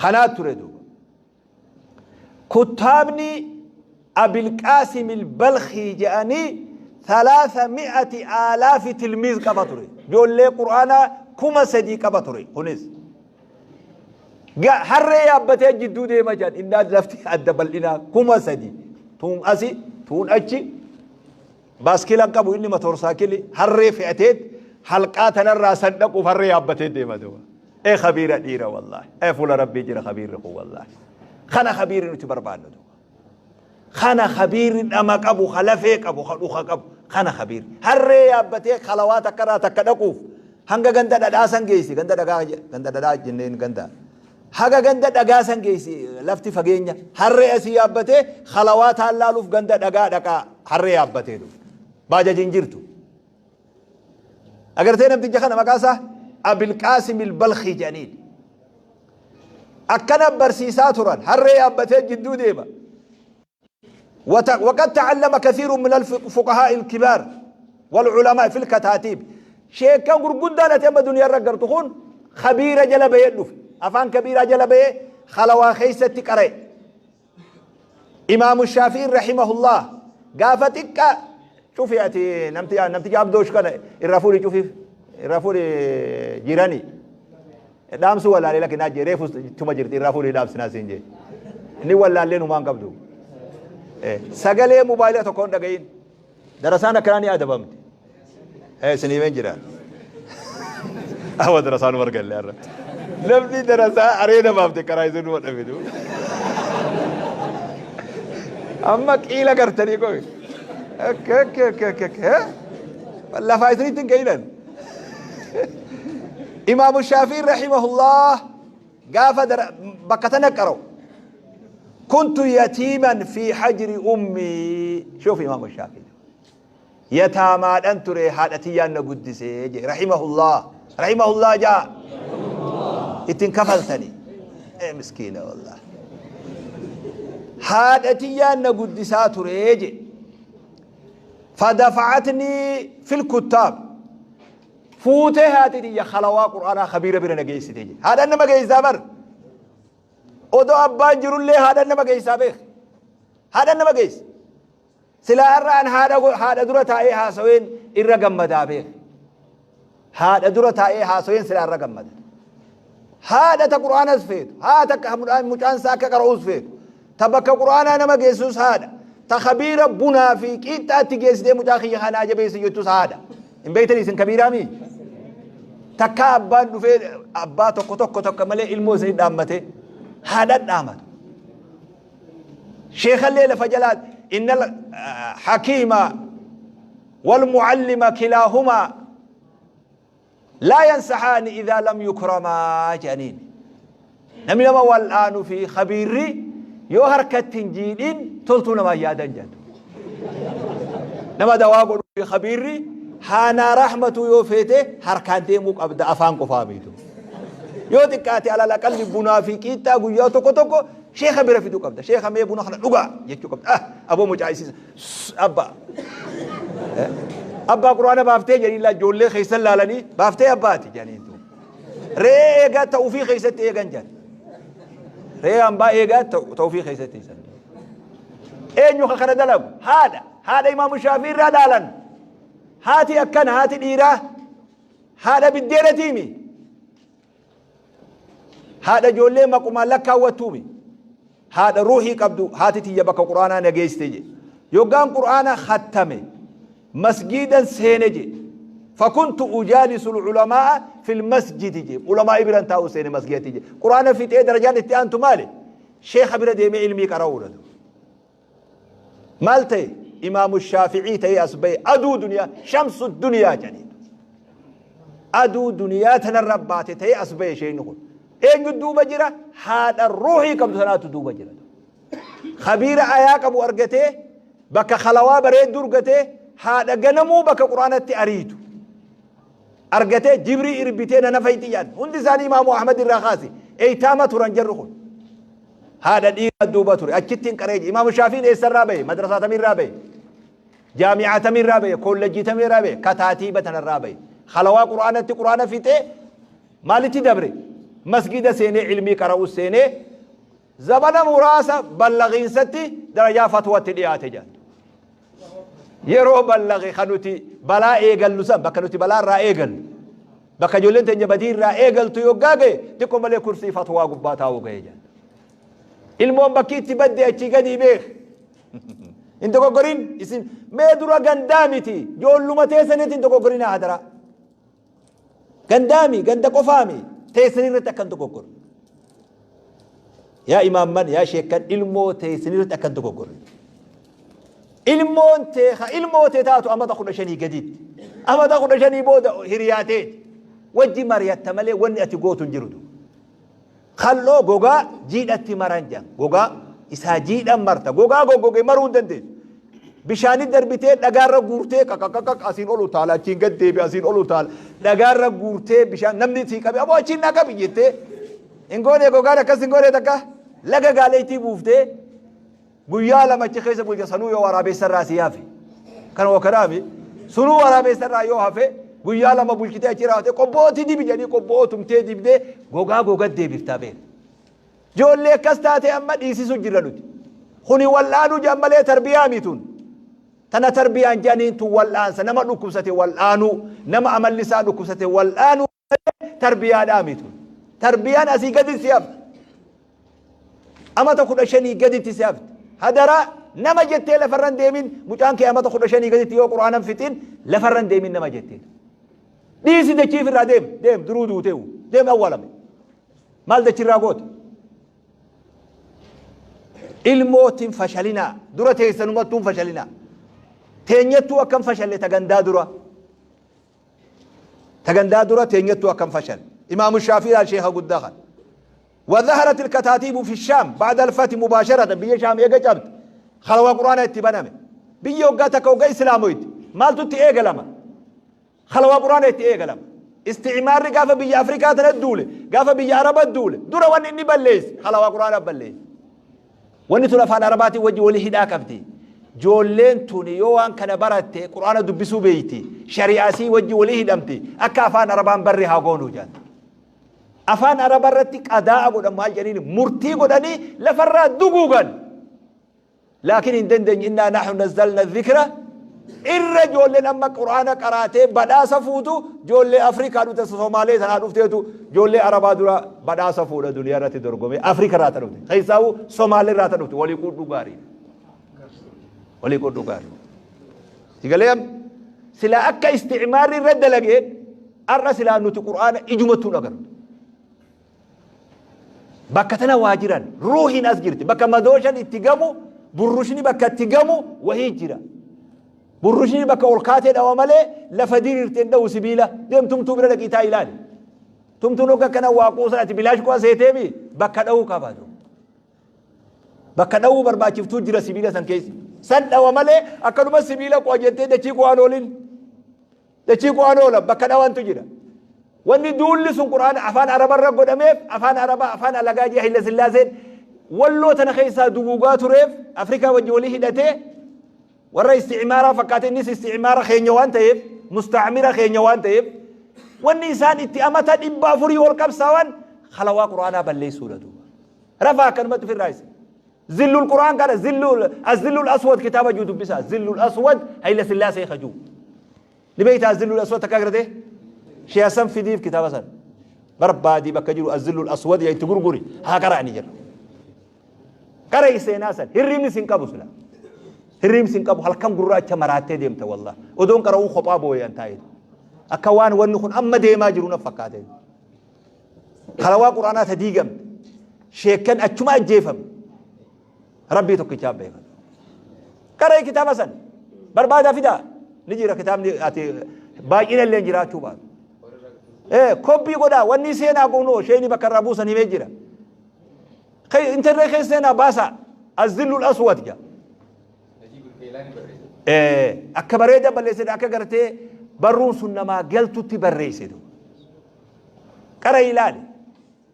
Kanaa ture duuba. Kuttaabni Abilqaasim Balkhii jedhanii 300,000 tilmiiz qaba ture. Ijoollee quraanaa 3000 qaba ture kunis. Harree yaabbatee jidduu deema jedhan innaa lafti adda bal'inaa 3000 tuun asi tuun achi baaskila hin qabu inni matoorsaakili harree fe'ateet halqaa tanarraa san dhaquuf harree yaabbatee deema duuba. Ee khabiira dhiira wallaahi ee fuula rabbii jira khabiirri kun wallaahi kana khabiirri nuti barbaannu duuba. Kana khabiirri dhama qabu, ka lafee qabu, ka dhuka qabu. Kana khabiirri. Harree yaabbatee kalawaa takka irraa takka dhaquuf hanga ganda dhadhaa san geessi. Ganda dhagaa ganda dhadhaa jenneen ganda. Haga ganda dhagaa san geessi lafti fageenya. Harree asii yaabbatee kalawaa taan laaluuf ganda dhagaa dhaqaa harree yaabbatee dhufu. Baajaji hin jirtu. Agartee namticha kana maqaa isaa Abilqaasim Ilbalkhii jedhaniin. Akkana barsiisaa turan. Harree yaabbatee jidduu deema. وقد تعلم كثير من الفقهاء الكبار والعلماء في الكتاتيب. Sheekkan gurguddaan ati amma duniyaa irra gartu kun khabiira jala bahee dhufe. Afaan kabiiraa jala bahee khalawaa keessatti qara'e. Imaamu Shaafi'in rahimahullah gaafa xiqqaa cufi ati namticha abdoosh kana irraa fuudhi cufiif irraa fuudhi jirani. Dhaamsuu wallaalee lakki naa jee reefu tuma jirti irraa fuudhi dhaamsinaa siin jee. Inni wallaallee numaan qabdu. Sagalee mobaayila tokko hin dhagayin. Darasaan akkanaa ni adabamti. Isin himeen jira. Awa darasaa nu argalle har'a. Namni darasaa areeda baafte karaa isin numa dhabitu. Amma qiila gartanii qoy. Akka akka akka akka akka. Lafaa isinitti hin ka'inan. Imaamu Shaafi'i rahimahullah gaafa bakka tana qara'u. Kuntu yatiiman fi hajri ummii. Shuuf Imaamu Shaafi'i. Yataamaadhan ture, haadha tiyyaan na guddise je. Rahimahullah. Rahimahullah jaa. Ittiin kafaltani. Ee miskiina wallah. Haadha tiyyaan na guddisaa ture je. Fadafa'atnii fil kuttaab. Fuutee haati tiyya khalawaa Qur'aanaa khabiira bira na geessite je. Haadhaan nama geessaa bar. Odoo abbaan jirullee haadhaan nama geessaa beek. Haadhaan nama geessa. Silaa har'a an haadha haadha dura taa'ee haasaween irra gammadaa beek. Haadha dura taa'ee haasaween silaa irra gammada. Haadha ta Qur'aanas feetu, haadha akka mucaan isaa akka qara'us feetu, ta bakka Qur'aanaa nama geessus haadha, ta khabiira bunaa fi qiixxaatti geessitee mucaa kiyya kanaa jabeessi jettus haadha. Hin beektanii isin kabiiraa mii? Takkaa abbaan dhufee abbaa tokko tokko tokko malee ilmoo isin dhaammatee haadha dhaamatu. Sheekhallee lafa jalaa innal hakiima wal muallima kilaahumaa laa yansahaani idhaa lam yukramaa jedhaniin. Namni nama wal'aanu fi khabiirri yoo harkatti hin jiidhin toltuu namaa yaadan jedhu. Nama dawaa godhu fi khabiirri haanaa rahmatuu yoo feete harkaan deemuu qabda, afaan qofaa miitu. Yoo xiqqaate alal aqalli bunaa fi qiixxaa guyyaa tokko tokko sheeka bira fiduu qabda. Sheeka mee buna kana dhugaa jechuu qabda. Ah, aboo mucaa isiisa. Abbaa. Abbaa quraana baaftee jedhanii laa ijoollee keessan laalanii baaftee abbaati jedhanii. Re'ee eegaa ta'uu fi keessatti eegan jedhan. Re'ee hambaa eegaa ta'uu fi keessatti eegan. Eenyu ka kana dalagu? Haadha. Haadha Imaamu Shaafii irraa dhaalan. Haati akkana haati dhiiraa. Haadha biddeenatiimi. Haadha ijoollee maqumaan lakkaawwattuumi. Haadha ruuhii qabdu haati tiyya bakka Qur'aanaa na geessite jedhe. Yoggaan Qur'aana khattame masgiidan seene jedhe. Fakuntu ujaalisu ulamaa'a fil masjidi jedhe. Ulamaa'ii biran taa'u seene masgiidatti jedhe. Qur'aana fixee darajaan itti aantu maali? Sheekha bira deemee ilmii qara'uudha. Maal ta'e? Imaamu Shaafi'ii ta'ee as ba'e, aduu duniyaa, shamsu duniyaa jedhaniin. Aduu duniyaa tanarra baate ta'ee as ba'e isheen kun. Eenyu duuba jira? Haadha ruuhii qabdu sanaatu duuba jira. Khabiira ayaa qabu argatee, bakka khalawaa bareedduu argatee, haadha ganamuu bakka Qur'aanatti ariitu argatee, jibrii irbitee nana fayti jedhan. Hundi isaanii Imaamu Ahmad irraa kaase. Eeytaama turan jarri kun. Haadha dhiiraa duuba ture. Achitti hin qaree. Imaamu Shaafiin eessarraa bahe? Madrasaa tamirraa bahe? Jaami'aa tamirraa bahe? Kollejjii tamirraa bahe? Kataatiiba tanarraa bahe. Halawaa Qur'aanatti Qur'aana fixee maalitti dabre? Masgida seenee ilmii qara'uu seenee zabana muraasa ballaqiinsatti darajaa fatwatti dhiyaate jedhan. Yeroo ballaqe kan nuti balaa eegallu san, bakka nuti balaa irraa eegallu, bakka ijoolleen teenya badii irraa eegaltu yoggaa gahe, xiqqoo malee kursii fatwaa gubbaa taa'uu gahe jedhan. Ilmoon bakki itti badde achii gadii beek. Hin dogoggorin isin mee dura gandaa miti, ijoolluma teessanitti hin dogoggorinaa hadaraa. Gandaami, ganda qofaami, teessan irratti akkan dogoggorre. Yaa imaamman, yaa sheekkan, ilmoo teessan irratti akkan dogoggorre. Ilmoon tee ka ilmoo tee taatu amata 15 gaditti. Amata 15 booda hiriyaa teeti. Wajji mari'atta malee wanni ati gootu hin jiru. Kalloo gogaa jiidhatti maran jedhan. Gogaa isaa jiidhan marta. Gogaa goggoge maruu hin dandeessu. Bishaanit darbitee dhagaarra guurtee qaqaqaqaq asiin ol utaala, achiin gad deebi, asiin ol utaala, dhagaarra guurtee bishaan namni sii qabe aboo achiin na qabi jettee Hin goone gogaan akkas hin goone takka laga gaaleettii buuftee guyyaa lama achi keessa bulcha sanuu yoo waraabessa irraa si hafe. Kana wakanaami sunuu waraabessa irraa yoo hafe guyyaa 2 bulchitee achi raawwatee qobbootii dibi jedhanii qobboo tumtee dibdee gogaa gogat deebiftaa beeka. Ijoollee akkas taate amma dhiisisu jirra nuti. Kuni wal'aanuu jedhan malee tarbiyaa mitun. Tana tarbiyaan jedhaniin tun wal'aansa nama dhukkubsate wal'aanuu nama amalli isaa dhukkubsate wal'aanuu malee tarbiyaadhaa mitun. Tarbiyaan asii gadi si hafti. Amata 15 gaditti si hafti. Hadaraa nama jettee lafarra hin deemin mucaan kee amata 15 gaditti yoo qur'aana hin fixin lafarra hin deemin nama jettee. Dhiisi dachiif irraa deem deem duruu duuteewu deem awwaalame. Maal dachirraa goota? Ilmootiin fashalinaa dura teessanumattuu hin fashalinaa. Teenyattuu akkam fashalle ta gandaa dura. Ta gandaa dura teenyattuu akkam fashalle. Imaamu Shaafi'aa sheekha guddaa kana. وظهرت الكتاتيب في الشام بعد الفتح مباشرة بيا شام ايجا جبت خلوا قرآن اتبنامه بيا وقا تكا وقا اسلامويت مالتو تي ايجا لما Khalwaa Qur'aana itti eegalama. Isticmaarri gaafa biyya Afrikaa tana duule, gaafa biyya Araba duule, dura wanni inni balleesse khalawaa Qur'aana balleesse. Wanni tun afaan Arabaatiin wajji wali hidhaa qabdi. Joolleen tuni yoo waan kana baratte Qur'aana dubbisuu beeyti. Shari'aa isii wajji wali hidhamti. Akka afaan Arabaan barri haa goonu jedhan. Afaan Araba irratti qadaa'a godhan maal jedhaniin murtii godhanii lafarraa duguugan. Laakiin hin dandeenye innaa nahnu nazzalna dhikra irra ijoolleen amma quraana qaraatee badhaasa fuutu ijoollee Afrikaa dhufte Somaalee tanaa dhufteetu ijoollee Arabaa dura badhaasa fuudha duniyaa irratti dorgomee Afrika irraa ta dhufte keessaa'u Somaalee irraa ta dhufte walii quudhuu gaarii walii quudhuu gaarii sigalee silaa akka isticmaarri irra dalageen har'a silaa nuti quraana ijumattuu agarru. Bakka tana waa jiran ruuhiin as jirti. Bakka madooshan itti gamu burrushni bakka itti gamu wahii jira. Burrushni bakka ol kaatee dhawa malee lafa diriirte hin dhawu sibiila. Deem tumtuu bira dhaqii taa'ii ilaali. Tumtuun hogga akkana waa quusan ati bilaash kuwa seeteemi bakka dhawuu qaba. Bakka dhawuu barbaachiftuu jira sibiila san keessa. San dhawa malee akkanuma sibiila kuwa jettee dachii kuwaan oolin. Dachii qu'aan oola bakka dhawantu jira. Wanni duulli sun Qur'aana afaan Arabarra godhameef afaan Arabaa afaan alagaa jee Hayila Sillaaseen walloo tana keessaa duguugaa tureef Afrikaa wajji walii hidhatee warra isticmaaraa fakkaate innis isticmaara keenya waan ta'eef mustacmira keenya waan ta'eef wanni isaan itti amata 400 ol qabsaawan halawaa Qur'aanaa balleessuudha duuba. Rafaa akkanumatti ofirraa isin. Zillul Qur'aan kana zillul azillul aswad kitaaba jiru dubbisaa zillul aswad Hayila Sillaasee kajuu. Ni beektaa azillul aswad takka agartee? Shee Hasan fidiif kitaaba san. Barbaadii bakka jiru azillul aswad yaa itti gurguri haa qara'ani jedha. Qara'i seenaa san hirriibni sin qabu sila. Hirriibni sin qabu halkan gurraacha maraattee deemta wallah. Odoon qara'uu kophaa booyan taa'e. Akka waan wanni kun amma deemaa jiru na fakkaate. Kalawaa Qur'aanaa ta diigamte. Sheekkan achuma ajjeefame. Rabbii tokkichaa beeka. Qara'ii kitaaba san barbaadaa fidaa. Ni jira kitaabni ati baay'ina illee jiraachuu baatu. Kobbii godhaa wanni seenaa kunoo sheeni bakka irraa buusan himee jira. Internet keessa seenaa baasaa. Azzillul aswad jaa. Akka bareeda balleessite akka gartee barruun sun namaa galtutti barreessite. Qara ilaali.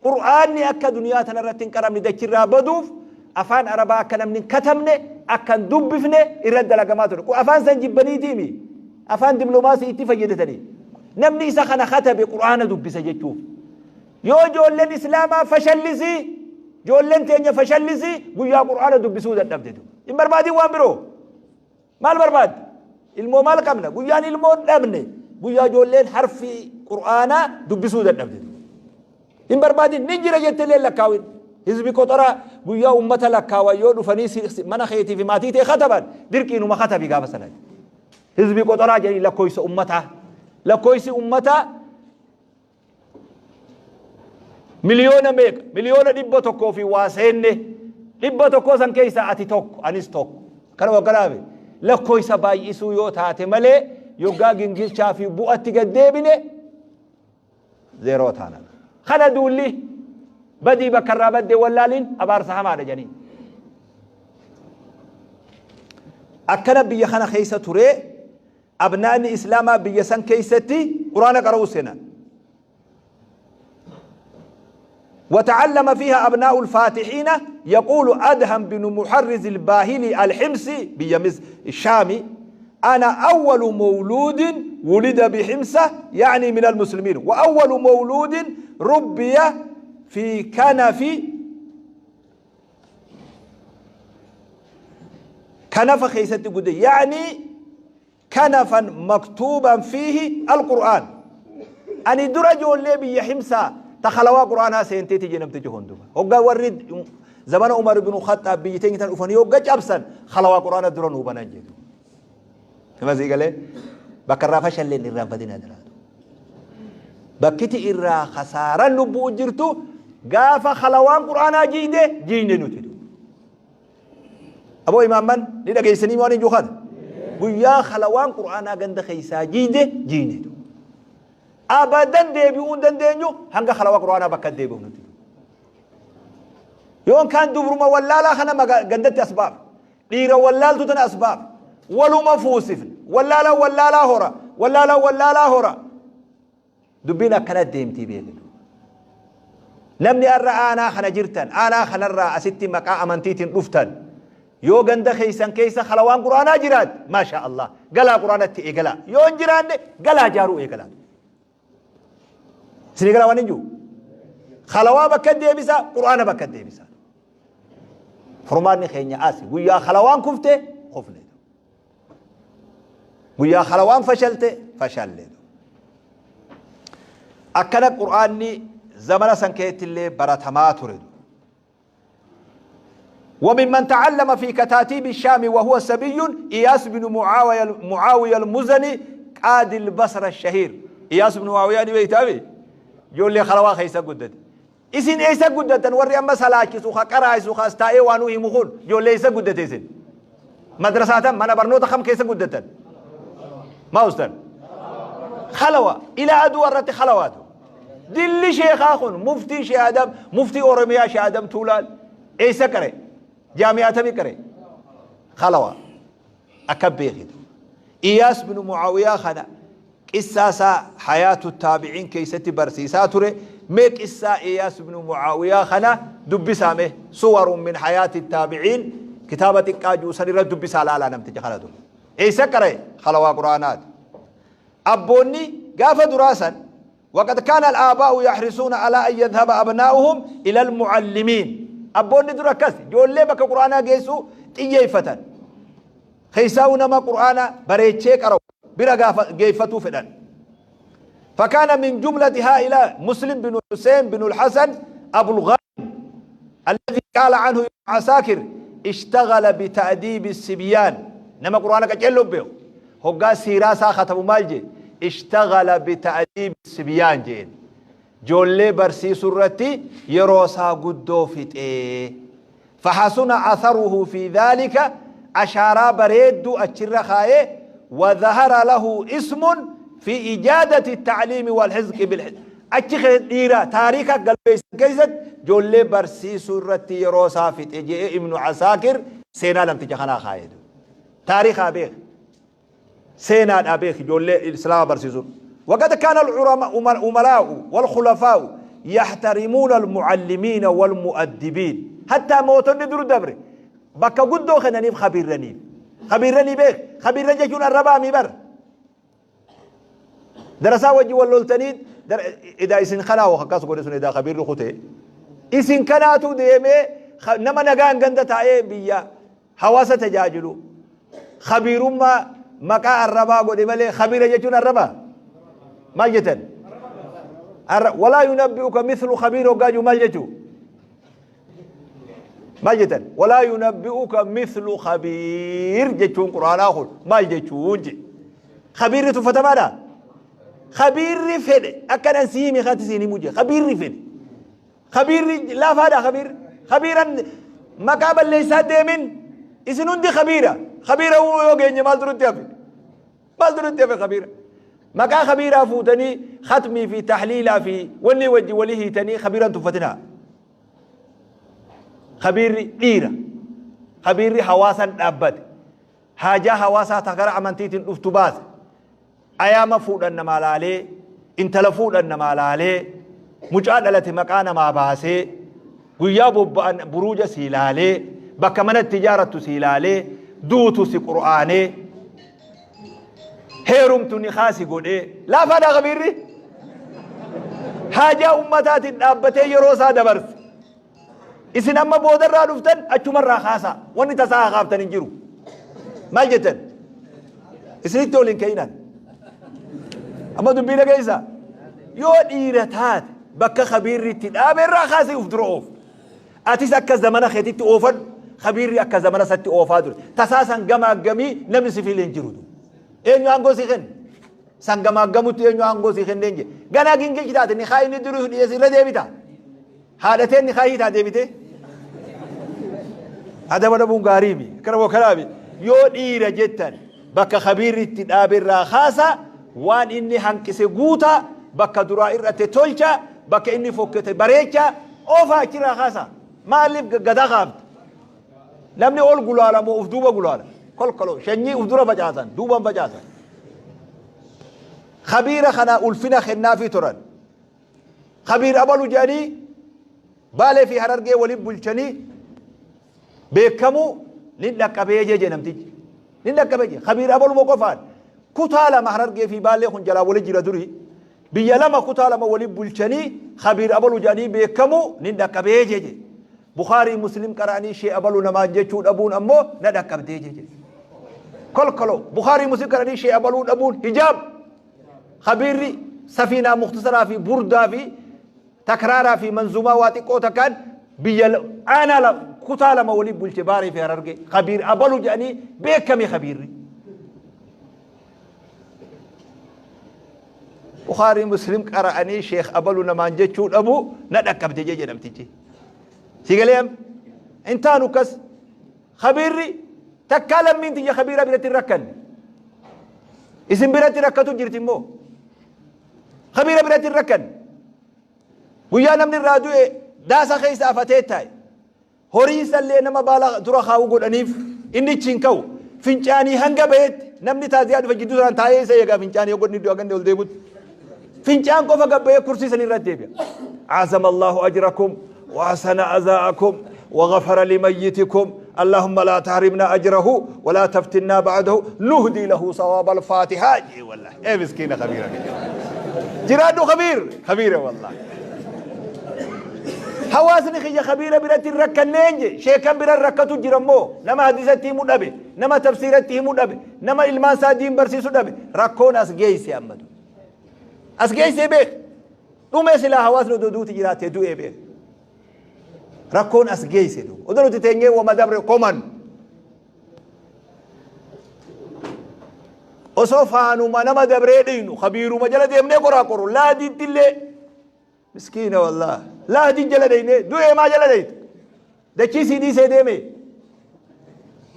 Qur'aanni akka duniyaa tana irratti hin qaramne dachirraa baduuf afaan Arabaa akka namni hin katabne akka hin dubbifne irra dalagamaa ture. Afaan san jibbaniitiimi. Afaan diplomaasii itti fayyadatanii. Namni isa kana katabe Qur'aana dubbisa jechuuf. Yoo ijoolleen Islaamaa fashallisii ijoolleen teenya fashallisii guyyaa Qur'aana dubbisuu dadhabde. Hin barbaadin waan biroo. Maal barbaadda? Ilmoo maal qabna? Guyyaan ilmoo dhabne guyyaa ijoolleen harfii Qur'aanaa dubbisuu dadhabde. Hin barbaadin ni jira jettee illee lakkaawin. Hizbi qoxoraa guyyaa ummata lakkaawan yoo dhufanii mana keetii fi maatii tee kataban dirqiinuma katabi gaafa sana. Hizbi qoxoraa jedhanii lakkoofsa ummataa. Lakkoofsi ummataa Miliyoona meeqa? Miliyoona 100 fi waa seenne. 100 san keessaa ati tokko, anis tokko. Kana wagganaafi lakkoofsa baay'isuu yoo taate malee yoggaa gingilchaa fi bu'atti gad deebine zeeroo taana. Kana duulli badii bakka irraa badde wallaaliin abaarsa hamaadha jedhanii. Akkana biyya kana keessa turee Abnaa'ni Islaamaa biyya san keessatti Qur'aana qara'uu seenan. وتعلم فيها أبناء الفاتحين. يقول أدهم بن محرز الباهلي الحمصي بيمز الشامي: أنا أول مولود ولد بحمصة، يعني من المسلمين، وأول مولود ربي في كنف كنف خيست قد، يعني كنفا مكتوبا فيه القرآن. أني درجة اللي بي حمصة تخلوا قرآنها سينتي تجي نمتجي هندوما هو ورد زمان عمر بن الخطاب بيتين تن أفني هو جابسن خلوا قرآن درون هو بنجد كما زي قال بكر فشل لين الرافدين درادو بكتي إرا خسارة لبو جرتو قاف خلوان قرآن جيده جينه نتدو أبو إمام من لذا جيسني ماني جوخد ويا خلوان قرآن عند خيسا جيده جينه أبداً ديبيون دن دينيو هنگا خلوا قرآن بكت ديبيون نتدو يوم كان دبر ما ولا لا خنا ما قندت أسباب ديرة ولا تتن أسباب ولو ما فوسف ولا لا ولا لا هورا ولا لا ولا لا هورا دبينا كانت ديمتي بيدو نمني أرى أنا خنا جرتن أنا خنا الرا أستي مكا أمنتيتن رفتن يو غند خيسن كيسا خلوان قرآن جراد ما شاء الله قلا قرآن تي قلا يون جران قلا جارو إيه قلا سني قلا وانجو خلوا بكد بيسا قرآن بكد بيسا فرماني خيني آسي ويا خلوان كفته خفني ويا خلوان فشلته فشل أكل القرآن زمن سنكيت اللي برتما تريد. وممن تعلم في كتاتيب الشام وهو سبي إياس بن معاوية المزني قاضي البصرة الشهير. إياس بن معاوية بيتابي يقول لي خلوا خيسا قدت إسين إيسا قدت نوري أما سلاكي سوخا قراي سوخا استاي وانو يمخون يقول لي إيسا قدت إسين مدرسة ما أنا برنوتا خم كيسا قدت ما أستن خلوة إلى أدوارة خلواته دل شيخ آخون مفتي شيخ آدم مفتي أورميا شيخ آدم تولال إيسا كري جامعة بكري خلوة أكبي غدو إياس بن معاوية خنا قصة حياة التابعين كيستي برسيساتوري مي قصة إياس بن معاوية خنا دبسامه صور من حياة التابعين كتابة قاجو سنرى دبسا لا لا نمتج خلدو إيسا كري خلوة قرآنات أبوني قاف دراسا. وقد كان الآباء يحرصون على أن يذهب أبناؤهم إلى المعلمين. أبوني دركس جول لي بك قرآن جيسو تيجيفتن خيساونا ما قرآن بريتشيك أرو برا جيفتو فدان. فكان من جملة هؤلاء مسلم بن حسين بن الحسن أبو الغانم الذي قال عنه ابن عساكر اشتغل بتأديب الصبيان. نما قرآنك جلو بيو هو سيراسا ختم مالجي اشتغل بتأديب الصبيان جين جولي برسي سرتي يروسا قدو فت فحسن أثره في ذلك أشار بريد أتشرخاي وظهر له اسم في إجادة التعليم والحزق بالحزق أتشخ ديرا تاريخ قلبي كيست جولي برسي سرتي يروسا فت ابن عساكر سينا لم تجخنا خايد تاريخ أبيخ سينا أبيخ جولي الإسلام برسيسون. وقد كان الأمراء والخلفاء يحترمون المعلمين والمؤدبين حتى موتون ندر دبر بكا قدو خنانيف خبير رنيف خبير رني بيخ خبير رنجي جون الربا ميبر درسا وجي واللولتنين إذا إسن خنا وخكاس قول إذا خبير رخوته إسن كناتو ديمي نما نغان غندة تايه بيا حواسة تجاجلو خبير ما مكا الربا قول مالي خبير يجون الربا ما جتن ولا ينبئك مثل خبير وقاجو ما جتو ما جتن ولا ينبئك مثل خبير جتون قرآن آخر ما جتون جي خبير تفتمانا خبير فد أكن أنسيمي خاتسيني موجي خبير فد خبير لا فادا خبير خبيرا مقابل ليس ديمن إسنون دي خبيرة خبيرة هو يوجي ما درت يا ما درت يا خبيرة مكا خبيرة فوتني ختمي في تحليلها في ولي وجي وليه تني خبيرا تفتنا خبير ديرة خبير حواسا أبد حاجة حواسا تقرأ عمنتيت الافتباس أيام فوت أن ما لالي انت لفوت أن ما لالي Mucaa dhalate maqaa namaa baasee, guyyaa bobba'an buruuja sii laalee, bakka mana itti ijaarattu sii laalee, duutu si qur'aanee, heerumtu nikaa si godhee. Laafaadha kabiirri. Haajaa ummataatiin dhaabbatee yeroo isaa dabarse. Isin amma boodarraa dhuftan achumarraa kaasaa. Wanni tasaa haa kaaftan hin jiru. Maal jettan? Isinitti ol hin ka'inan. Amma dubbii dhageessaa? Yoo dhiira taate bakka kabiirri itti dhaabe irraa kaasee uf dura oofu. Atis akka zamana keetitti oofadhu. Kabiirri akka zamana isatti oofaa ture. Tasaa san gamaaggamii namni si filee hin jiru. Eenyu aangoo si kenne? San gamaaggamutti eenyu aangoo si kenneen jedhe. Ganaa gingilchi taate ni kaa inni duruu dhiyeessi irra deebita. Haadha teen nikaa hiitaa deebitee? Adaba dhabuun gaarii mi? Akkana moo kanaa mi? Yoo dhiira jettan bakka kabiirri itti dhaabe irraa kaasa, waan inni hanqise guutaa, bakka duraa ir'ate tolcha, bakka inni fokkate bareecha, oofaa achirraa kaasa. Maaliif gadaa kaafta? Namni ol gulaala moo uf duuba gulaala? Kolkoloo shanyii uf dura facaasan, duuban facaasan. Kabiira kana ulfina kennaafii turan. Kabiir abalu jedhanii Baalee fi Harargee waliin bulchanii beekamuu nin dhaqqabee jee namtichi. Nin dhaqqabee jee. Kabiir abaluma qofaan kutaa lama Harargee fi Baalee kun jalaa wali jira durii. Biyya lama kutaa lama waliin bulchanii Kabiir abalu jedhanii beekamuu nin dhaqqabee jee jee. Bukaarii Muslim qara'anii shee abalu namaan jechuu dhabuun ammoo na dhaqqabdee jee jee. Kolkoloo Bukaarii Muslim qara'anii shee abaluu dhabuun hijaab. Khabiirri safiinaa muktasaraa fi burdaa fi takraaraa fi manzuumaa waa xiqqoo takkaan biyya aanaa lama kutaa lama waliin bulche Baalee fi Harargee. Khabiir abalu jedhanii beekame khabiirri. Bukhaarii Muslim qara'anii sheekh abalu namaan jechuu dhabu na dhaqqabde jee jedhamtichi. Si galee amma? Hin taanu akkas. Khabiirri takkaa lammiin tiyya khabiira biratti hin rakkanne. Isin biratti rakkatu jirti immoo. Khabiira biratti hin rakkanne. Guyyaa namni irraa du'e daasa keessa afatee taa'e. Horii isallee nama baala dura kaa'u godhaniif inni ichi hin ka'u. Fincaanii hanga bahetti namni taaziyaa dhufe jidduu sanaan taa'ee isa eegaa fincaanii yoo godhni iddoo hanga inni ol deemutti. Fincaan qofa gabbayee kursii san irratti deebi'a. Azama Allahu ajrakum wa hasana azaa'akum wa ghafara limayyitikum Allahumma laa tahrimna ajrahu wa laa taftinnaa ba'dahu nuhdii lahu sawaaba al-faatihaa jee wallahi. Ee miskiina kabiira kiyya. Jiraadhu kabiir kabiira wallahi. Hawaasni kiyya kabiira biratti hin rakkanneen je sheekan bira rakkatu jira immoo nama hadisatti himu dhabe nama tafsiiratti himu dhabe nama ilmaan isaa diin barsiisu dhabe rakkoon as geeyse ammatu. As geessee beek. Dhumee silaa hawaasni odoo duuti jiraattee du'ee beek. Rakkoon as geesse duuba. Odoo nuti teenyee wama dabre koman. Osoo faanuma nama dabree dhiinu kabiiruma jala deemnee qoraa qoru laadiitti illee Miskiina wallaah. Lahdii jala dheyne du'ee maa jala dheyta? Dachii sii dhiisee deeme.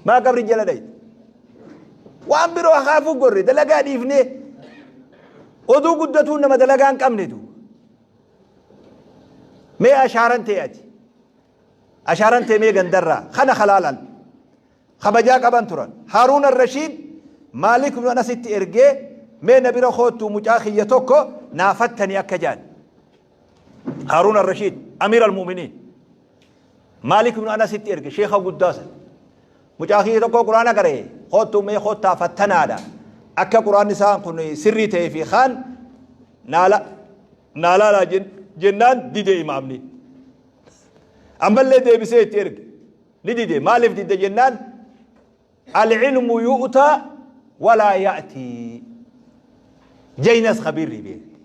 Maa qabri jala dheyta? Waan biroo hakaafuu gorre dalagaa dhiifnee oduu guddatuun nama dalagaa hin qabne du. Mee ashaaran tee ati. Ashaaran tee mee gandarraa kana halaalan. Kabajaa qaban turan. Haaruun Ar-Rashiid Maalik ibnu Anasitti ergee mee na bira koottuu mucaa kiyya tokko naa fattani akka jedhan. Haaruun Ar-Rashiid Amiir Al-Mu'miniin Maalik ibnu Anasitti erge sheekha guddaa san. Mucaa kiyya tokko Qur'aana qara'e koottuu mee koottaa fattanaadha. Akka Qur'aanni isaa kun sirrii ta'ee fi kaan naa laalaa jennaan dide imaamni. Ammallee deebisee itti erge. Ni dide. Maaliif didde jennaan al-ilmu yu'taa walaa ya'tii. Jaynas khabiirri beekti.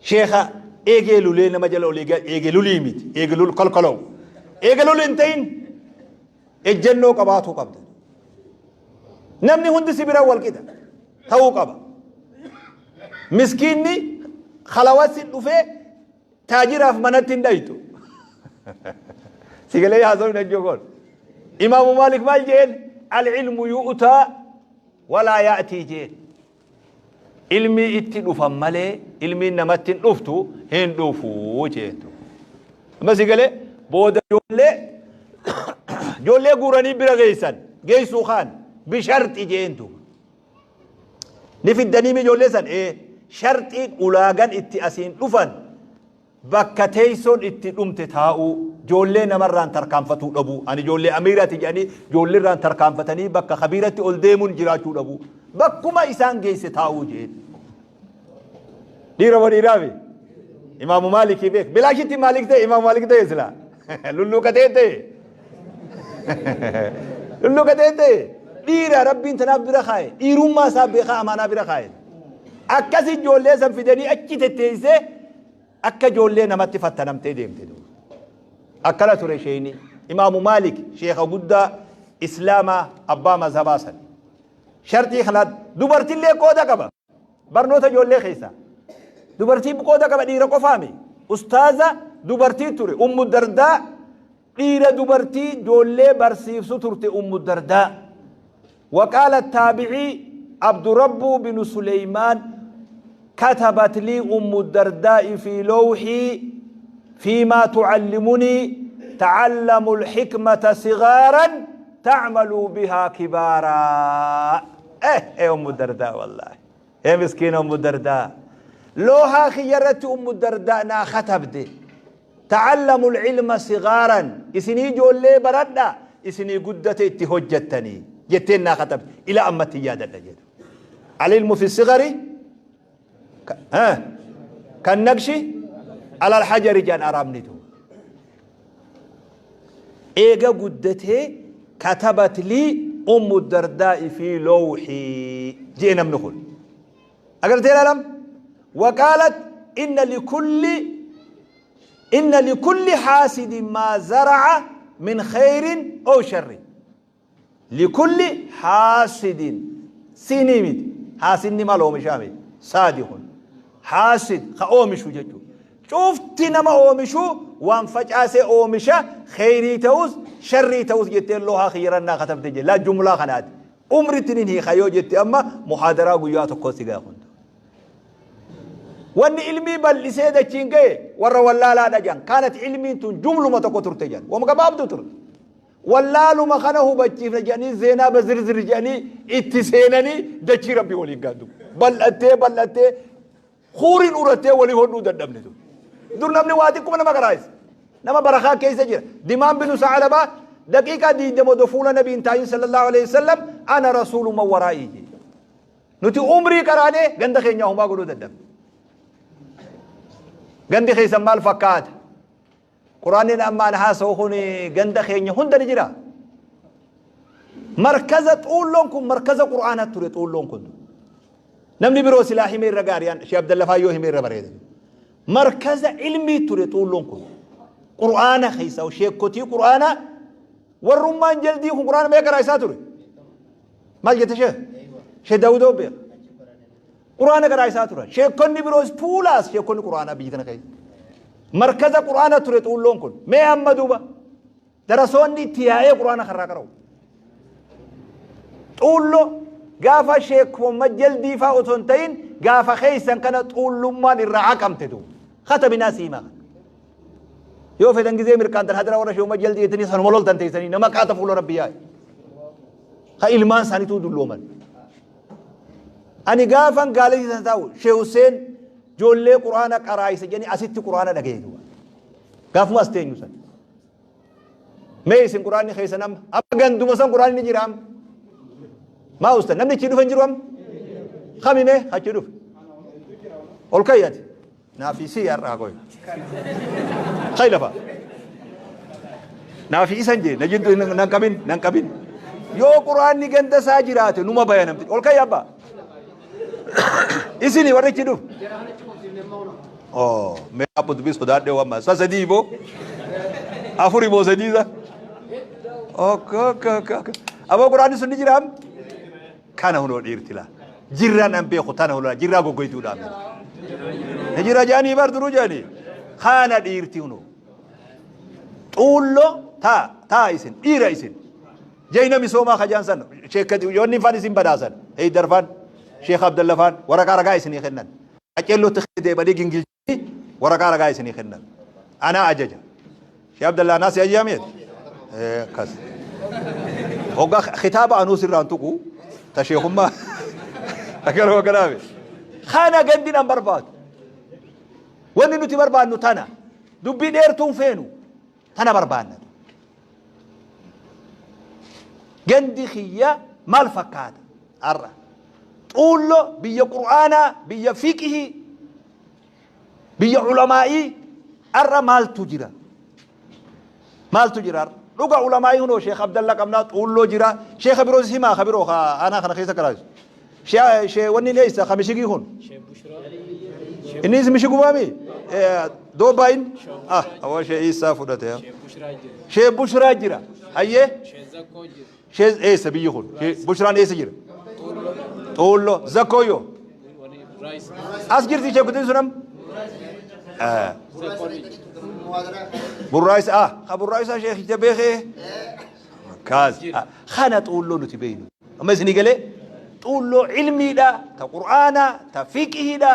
Sheekha eegee lulee nama jala olii eege lulii miti. Eege lul kolkoloo. Eege lul hin ta'in ejjennoo qabaatuu qabda. Namni hundi si bira wal qixa ta'uu qaba. Miskiinni halawassi dhufee Taajiraaf manatti hin dhayxu. Si galee haasawni ajjoo koon. Imaamu Maalik maal jeen? Al-ilmu yu'taa walaa ya'tii jeen. Ilmii itti dhufan malee ilmiin namatti hin dhuftu hin dhufu jeen. Amma si galee booda ijoollee ijoollee guuranii bira geessan geessuu kaan bisharxi jeentu. Ni fiddanii mi ijoollee san? Ee. Sharxiin ulaagan itti asiin dhufan Bakka teessoon itti dhumte taa'uu, joollee namarraan tarkaanfatuu dhabuu. Ani joollee amiiraati jedhanii joolleerraan tarkaanfatanii bakka kabiiratti ol deemuun jiraachuu dhabuu. Bakkuma isaan geesse taa'uu jeen. Dhiira moo dhiiraafi? Imaamu Maalikii beek. Bilaashitti Maalik ta'e Imaamu Maalik ta'e silaa. Lulluuqatee ta'e. Lulluuqatee ta'e. Dhiira Rabbiin tanaaf bira kaa'e. Dhiirummaa isaa beekaa amaanaa bira kaa'e. Akkasi ijoollee san fidanii achi tetteessee akka ijoollee namatti fattanamtee deemte duuba. Akkana ture sheeyni. Imaamu Maalik sheekha guddaa Islaamaa abbaa mazhabaa san. Sharxii kanaa dubartillee qooda qaba. Barnoota ijoollee keessaa. Dubartiin qooda qaba dhiira qofaami. Ustaaza dubartii ture. Ummu Dardaa dhiira dubartii ijoollee barsiifsu turte Ummu Dardaa. Waqaala taabicii Abdurabbuu binu Suleymaan katabat lii Ummu Dardaa'i fi lowxii fiimaa tucallimunii tacallamu lxikmata sigaaran tacmaluu bihaa kibaaraa. Eh eh Ummu Dardaa wallaahi. Eh miskiina Ummu Dardaa. Loohaa kiyya irratti Ummu Dardaa naa katabde. Ta'allamu ilma sigaaran isinii ijoollee baradha isinii guddate itti hojjattanii jetteen naa katabde. Ila ammatti yaadadha jedhu. Al-ilmu fi sigari kan naqshi alal hajari jedhan araabni tu. Eega guddatee katabat lii Ummu Dardaa'i fi lowxii je'e namni kun. Agartee ilaalam? Waqaalat inna likulli haasidin maa zara'a min khayrin ow sharri. Likulli haasidin siinii miti. Haasidni maal oomishaa miti. Saadi kun. Haasid ka oomishu jechuudha. Cufti nama oomishu waan facaasee oomisha kheyrii ta'us sharrii ta'us jettee loohaa kiyyarannaa katabte jee. Laa jumlaa kanaati. Umritti nin hiika yoo jette amma muhaadaraa guyyaa tokkoo si gaa kun. Wanni ilmii bal'isee dachiin ga'e warra wallaalaadha jedhan. Kaanat ilmiin tun jumluma tokko turte jedhan. Wama gabaabduu turte. Wallaaluma kana hubachiifna jedhanii zeenaa bazirzir jedhanii itti seenanii dachii Rabbii waliin gaaddu. Bal'attee bal'attee huuriin urattee walii hodhuu dadhabne dur. Dur namni waa xiqquma nama garaayisa. Nama barakaa keessa jira. Dimaan binu Sa'alabaa daqiiqaa 20 odoo fuula nabii hin taa'in sallallahu alaihi wasallam ana rasuulu man waraa'ii jedhe. Nuti umrii qaraanee ganda keenyaa homaa godhuu dadhabne. Gandi keessan maal fakkaata? Qur'aanni amma an haasa'u kun ganda keenya hunda ni jira. Markaza xuulloon kun markaza Qur'aanaa ture xuulloon kun. Namni biroo silaa himee irra gaari'aan Sheekh Abdalla Faayyoo himee irra bareeda. Markaza ilmii ture xuulloon kun. Qur'aana keessa sheekkotii Qur'aanaa warrummaan jaldii kun Qur'aana mee qaraa isaa ture. Maal jette sheekh? Sheekh Daawudoo beeka. Qur'aana qaraa isaa turan. Sheekonni biroos tuulaas sheekonni Qur'aanaa biyya tana keessa. Markaza Qur'aana ture xuulloon kun. Mee amma duuba darasoonni itti yaa'ee Qur'aana karraa qara'u. Xuulloo gaafa sheek Muhammad Jaldii fa'aa otoo hin ta'in gaafa keessan kana xuullummaan irraa haqamte duuba. Kataminaa siimaa kana. Yoo fedhan gizee mirqaantan hadara warra sheek Muhammad Jaldii jettanii sanuma loltan teessanii nama qaata fuula Rabbi yaa'e. Ka ilmaan isaaniituu dullooman. Ani gaafan gaalessi san taa'u Sheekh Hussein ijoollee Qur'aana qaraayisa jedhanii asitti Qur'aana dhagaye duuba. Gaafuma as teenyu san. Mee isin Qur'aanni keessan amma amma ganduma san Qur'aanni ni jira amma. Maa ustan namni achi dhufe hin jiru amma. Kami mee achi dhufe. Ol ka'i ati. Naafi sii har'aa qoy. Kai lafa. Naafi isan jee na jiddu nan qabin nan qabin. Yoo quraanni ganda isaa jiraate numa baya namtichi. Ol kai abbaa. Isini warri achi dhufu. Oh, mee abbo dubbii sodaadhee waan sa sadii boo. Afuri boo sadii sa. Ok ok ok ok. Aboo quraanni sun ni jiraam. Kana hunoo dhiirti laa. Jirraan an beeku tana hunoo jirraa goggoytuudhaan. Ni jira jaanii bar duruu jaanii. Kana dhiirti hunoo. Xuulloo taa taa isin dhiira isin. Jayna misoomaa kajaan san sheekka yoonni faan isin badhaasan. Heydar faan Sheekh Abdalla faan waraqaa ragaa isinii kennan. Qaceellootti deebanii gingilchanii waraqaa ragaa isinii kennan. Anaa ajaja. Shee Abdallaa anaa si ajajamee? Akkas. Hoggaa kitaaba anuu sirraan tuqu ta sheekummaa akkanuma kanaafi. Kana gandi nan barbaadu. Wanni nuti barbaannu tana. Dubbii dheertuu hin feenu. Tana barbaanna. Gandi kiyya maal fakkaata har'a? Xuullo biyya Qur'aanaa, biyya fiqhii, biyya ulamaa'ii har'a maaltu jira? Maaltu jira har'a? Dhuga ulamaa'ii hunoo Sheekh Abdalla qabnaa Xuulloo jira. Sheekha biroos himaa ka biroo ka aanaa kana keessa karaasu. Shee wanni inni eessa ka mishigii kun? Sheekh Bushraa. Innis mishigumaami? Doobbaa inni? Ah, awwa Sheekh Iisaa fudhate. Sheekh Bushraa jira. Sheekh Bushraa jira. Hayyee? Sheekh Zakkoo jira. Sheekh eessa biyyi kun? Sheekh Bushraan eessa jira? Xuulloo. Xuulloo. Zakkoo yoo? Wani Raayis. As jirti Sheekh Kutiin sunam? Zakkoon ni jira. Burraayisa ah ka burraayisa sheekicha beekee kaas kana xuulloo nuti beeynu amma isinii galee xuulloo ilmiidha ta qur'aanaa ta fiqhiidha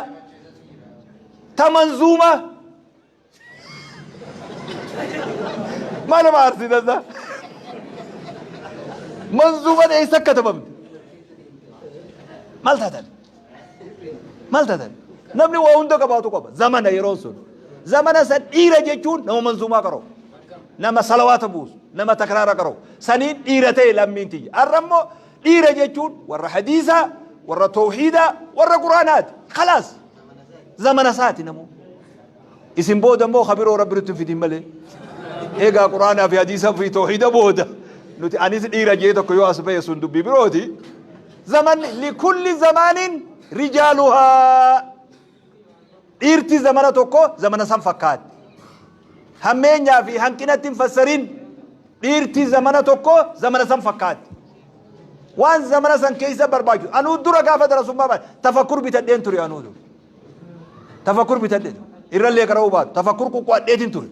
ta manzuumaa maaluma aarsiitasa manzuumaan eessa katabamte maal taatan Maal taatan? Namni waa hunda qabaatu qaba. Zamana yeroon sun. Zamana san dhiira jechuun nama manzuumaa qara'u. Nama salawaata buusu. Nama takraara qara'u. Saniin dhiira ta'e lammiin tiyya. Har'a immoo dhiira jechuun warra hadiisaa, warra tawhiidaa, warra quraanaati. Khalaas. Zamana isaati namuu. Isin booda immoo kabiroo rabbi nutti hin fidin malee. Egaa quraanaa fi hadiisa fi tawhiida booda nuti anis dhiira jee tokko yoo as ba'e sun dubbii birooti. Zamanni likulli zamaanin rijaaluhaa. Dhiirti zamana tokko zamana san fakkaatti. Hammeenyaa fi hanqinatti hin fassarin. Dhiirti zamana tokko zamana san fakkaatti. Waan zamana san keessa barbaachisu. Anuu dura gaafa darasummaa baate tafakkur bitadheen ture anuu dura. Tafakkur bitadhe. Irrallee qara'uu baatu. Tafakkur quqqo'adheetin ture.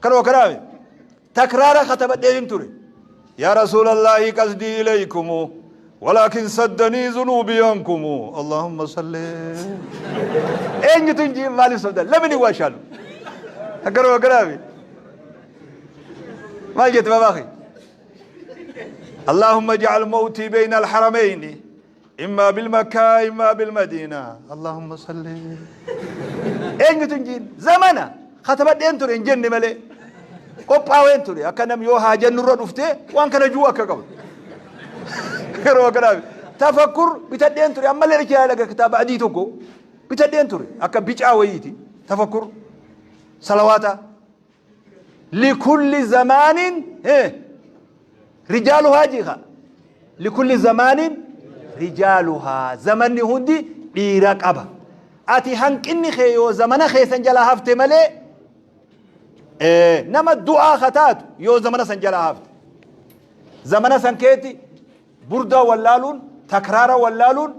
Kanuma kanaami. Takraara katabadheetin ture. Yaa Rasuulallaahi qasdii ilaykumu walaakin saddanii zunuubii ankumu. Allahumma salli. Eenyutu hin jiin maaliif sobdan? Lamini waa shaalu. Akkanuma kanaami. Maal jette babaaki? Allahumma ja'al mawtii bayna alharamayni. Immaa bilmakkaa immaa bilmadiinaa. Allahumma salli. Eenyutu hin jiin? Zamana katabadheen ture hin jenne malee. Qophaaween ture akka nam yoo haajan nurra dhufte waan kana juu akka qabu. Yeroo kanaaf tafakkur bitadheen ture ammallee richa yaala kitaaba adii tokko bitadheen ture akka bicaa wayiiti tafakkur salawaata. Likulli zamaanin rijaaluhaa jiha. Likulli zamaanin rijaaluhaa. Zamanni hundi dhiira qaba. Ati hanqinni kee yoo zamana keessan jalaa hafte malee nama du'aa ka taatu yoo zamana san jalaa hafte. Zamana san keetti burdaa wallaaluun, takraara wallaaluun,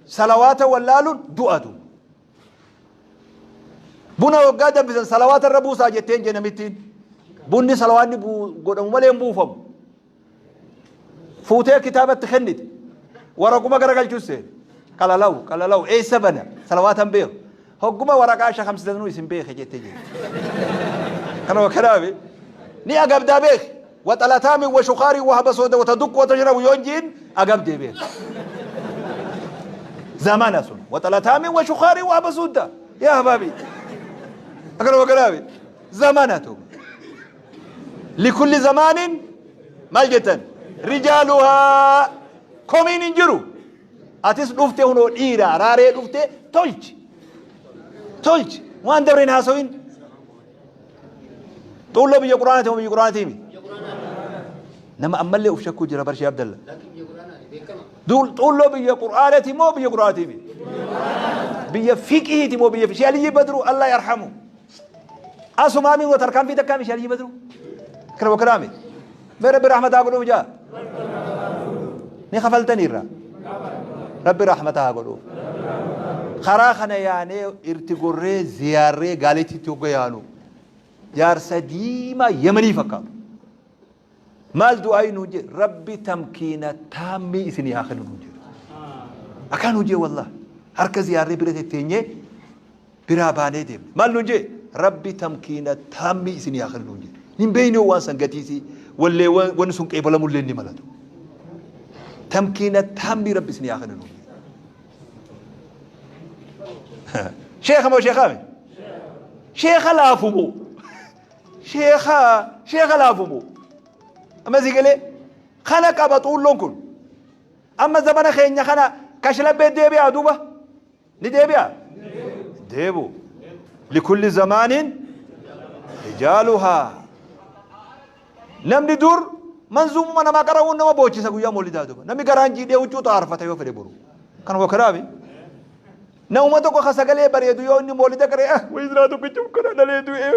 salawaata wallaaluun du'atu. Buna waggaa danfisan salawaata irra buusaa jetteen jee namittiin. Bunni salawaanni godhamu malee hin buufamu. Fuutee kitaabatti kennite. Waraquma garagalchuus seene. Qalalawu qalalawu eessa bana salawaata hin beeku. Hogguma waraqaa shakamsitanuu isin beeke jettee jirti. Kanuma kanaafi ni agabdaa beeki. Waxalataami wa shukaarii wa habasooda wa tadukku wa tashrabu yoon jiin agabdee beeki. Zamana sun waxalataami wa shukaarii wa habasooda yaa habaabi. Akkanuma kanaafi zamana tu. Likulli zamaanin maal jettan rijaaluhaa komiin hin jiru. Atis dhufte hunoo dhiira raaree dhufte tolchi. Tolchi waan dabre hin haasawin. Xuulloo biyya Quraanaati moo biyya Quraanaati miti? Nama ammallee of shakkuu jira barshee Abdalla. Xuulloo biyya Quraanaati moo biyya Quraanaati miti? Biyya fiqihiiti moo biyya fiqihii? Aliyyi Badru Allah yarhamu. Asumaa mi tarkaanfii takkaa mi Aliyyi Badru? Kana bakka miti. Mee Rabbi rahmataa godhuuf jaa? Ni kafaltaniirra. Rabbi rahmataa haa godhuuf. Karaa kana yaanee irti gorree ziyaarree gaalittitti hogga yaanu jaarsa diimaa Yemanii fakkaatu. Maal du'aayi nuun jedhe Rabbi tamkiina taammii isinii haa kennu nuun jedhe. Akkaan nuun jedhe wallah harka ziyaarree bira tetteenyee biraa baanee deemne. Maal nuun jee? Rabbi tamkiina taammii isinii haa kennu nuun jedhe. Hin beekne waan san gatiisii wallee wanni sun qeebalamullee ni malatu. Tamkiina taammii Rabbi isinii haa kennu nuun jedhe. Sheekha moo sheekhaame? Sheekha laafu moo? Sheekha sheekha laafu moo? Amma si galee kana qaba xuulloon kun. Amma zamana keenya kana kashlabbee deebi'aa duuba. Ni deebi'a? Deebu. Likulli zamaaniin rijaaluhaa. Namni dur manzuumuma namaa qara'uun nama boochisa guyyaa moolidaa duuba. Namni garaan jiidhee huccuu xaarfata yoo fedhe boru. Kan wakaraami. Namuma tokko ka sagalee bareedu yoo inni moolida qara'e ah wayii silaa tokkicha kana dhalee du'ee.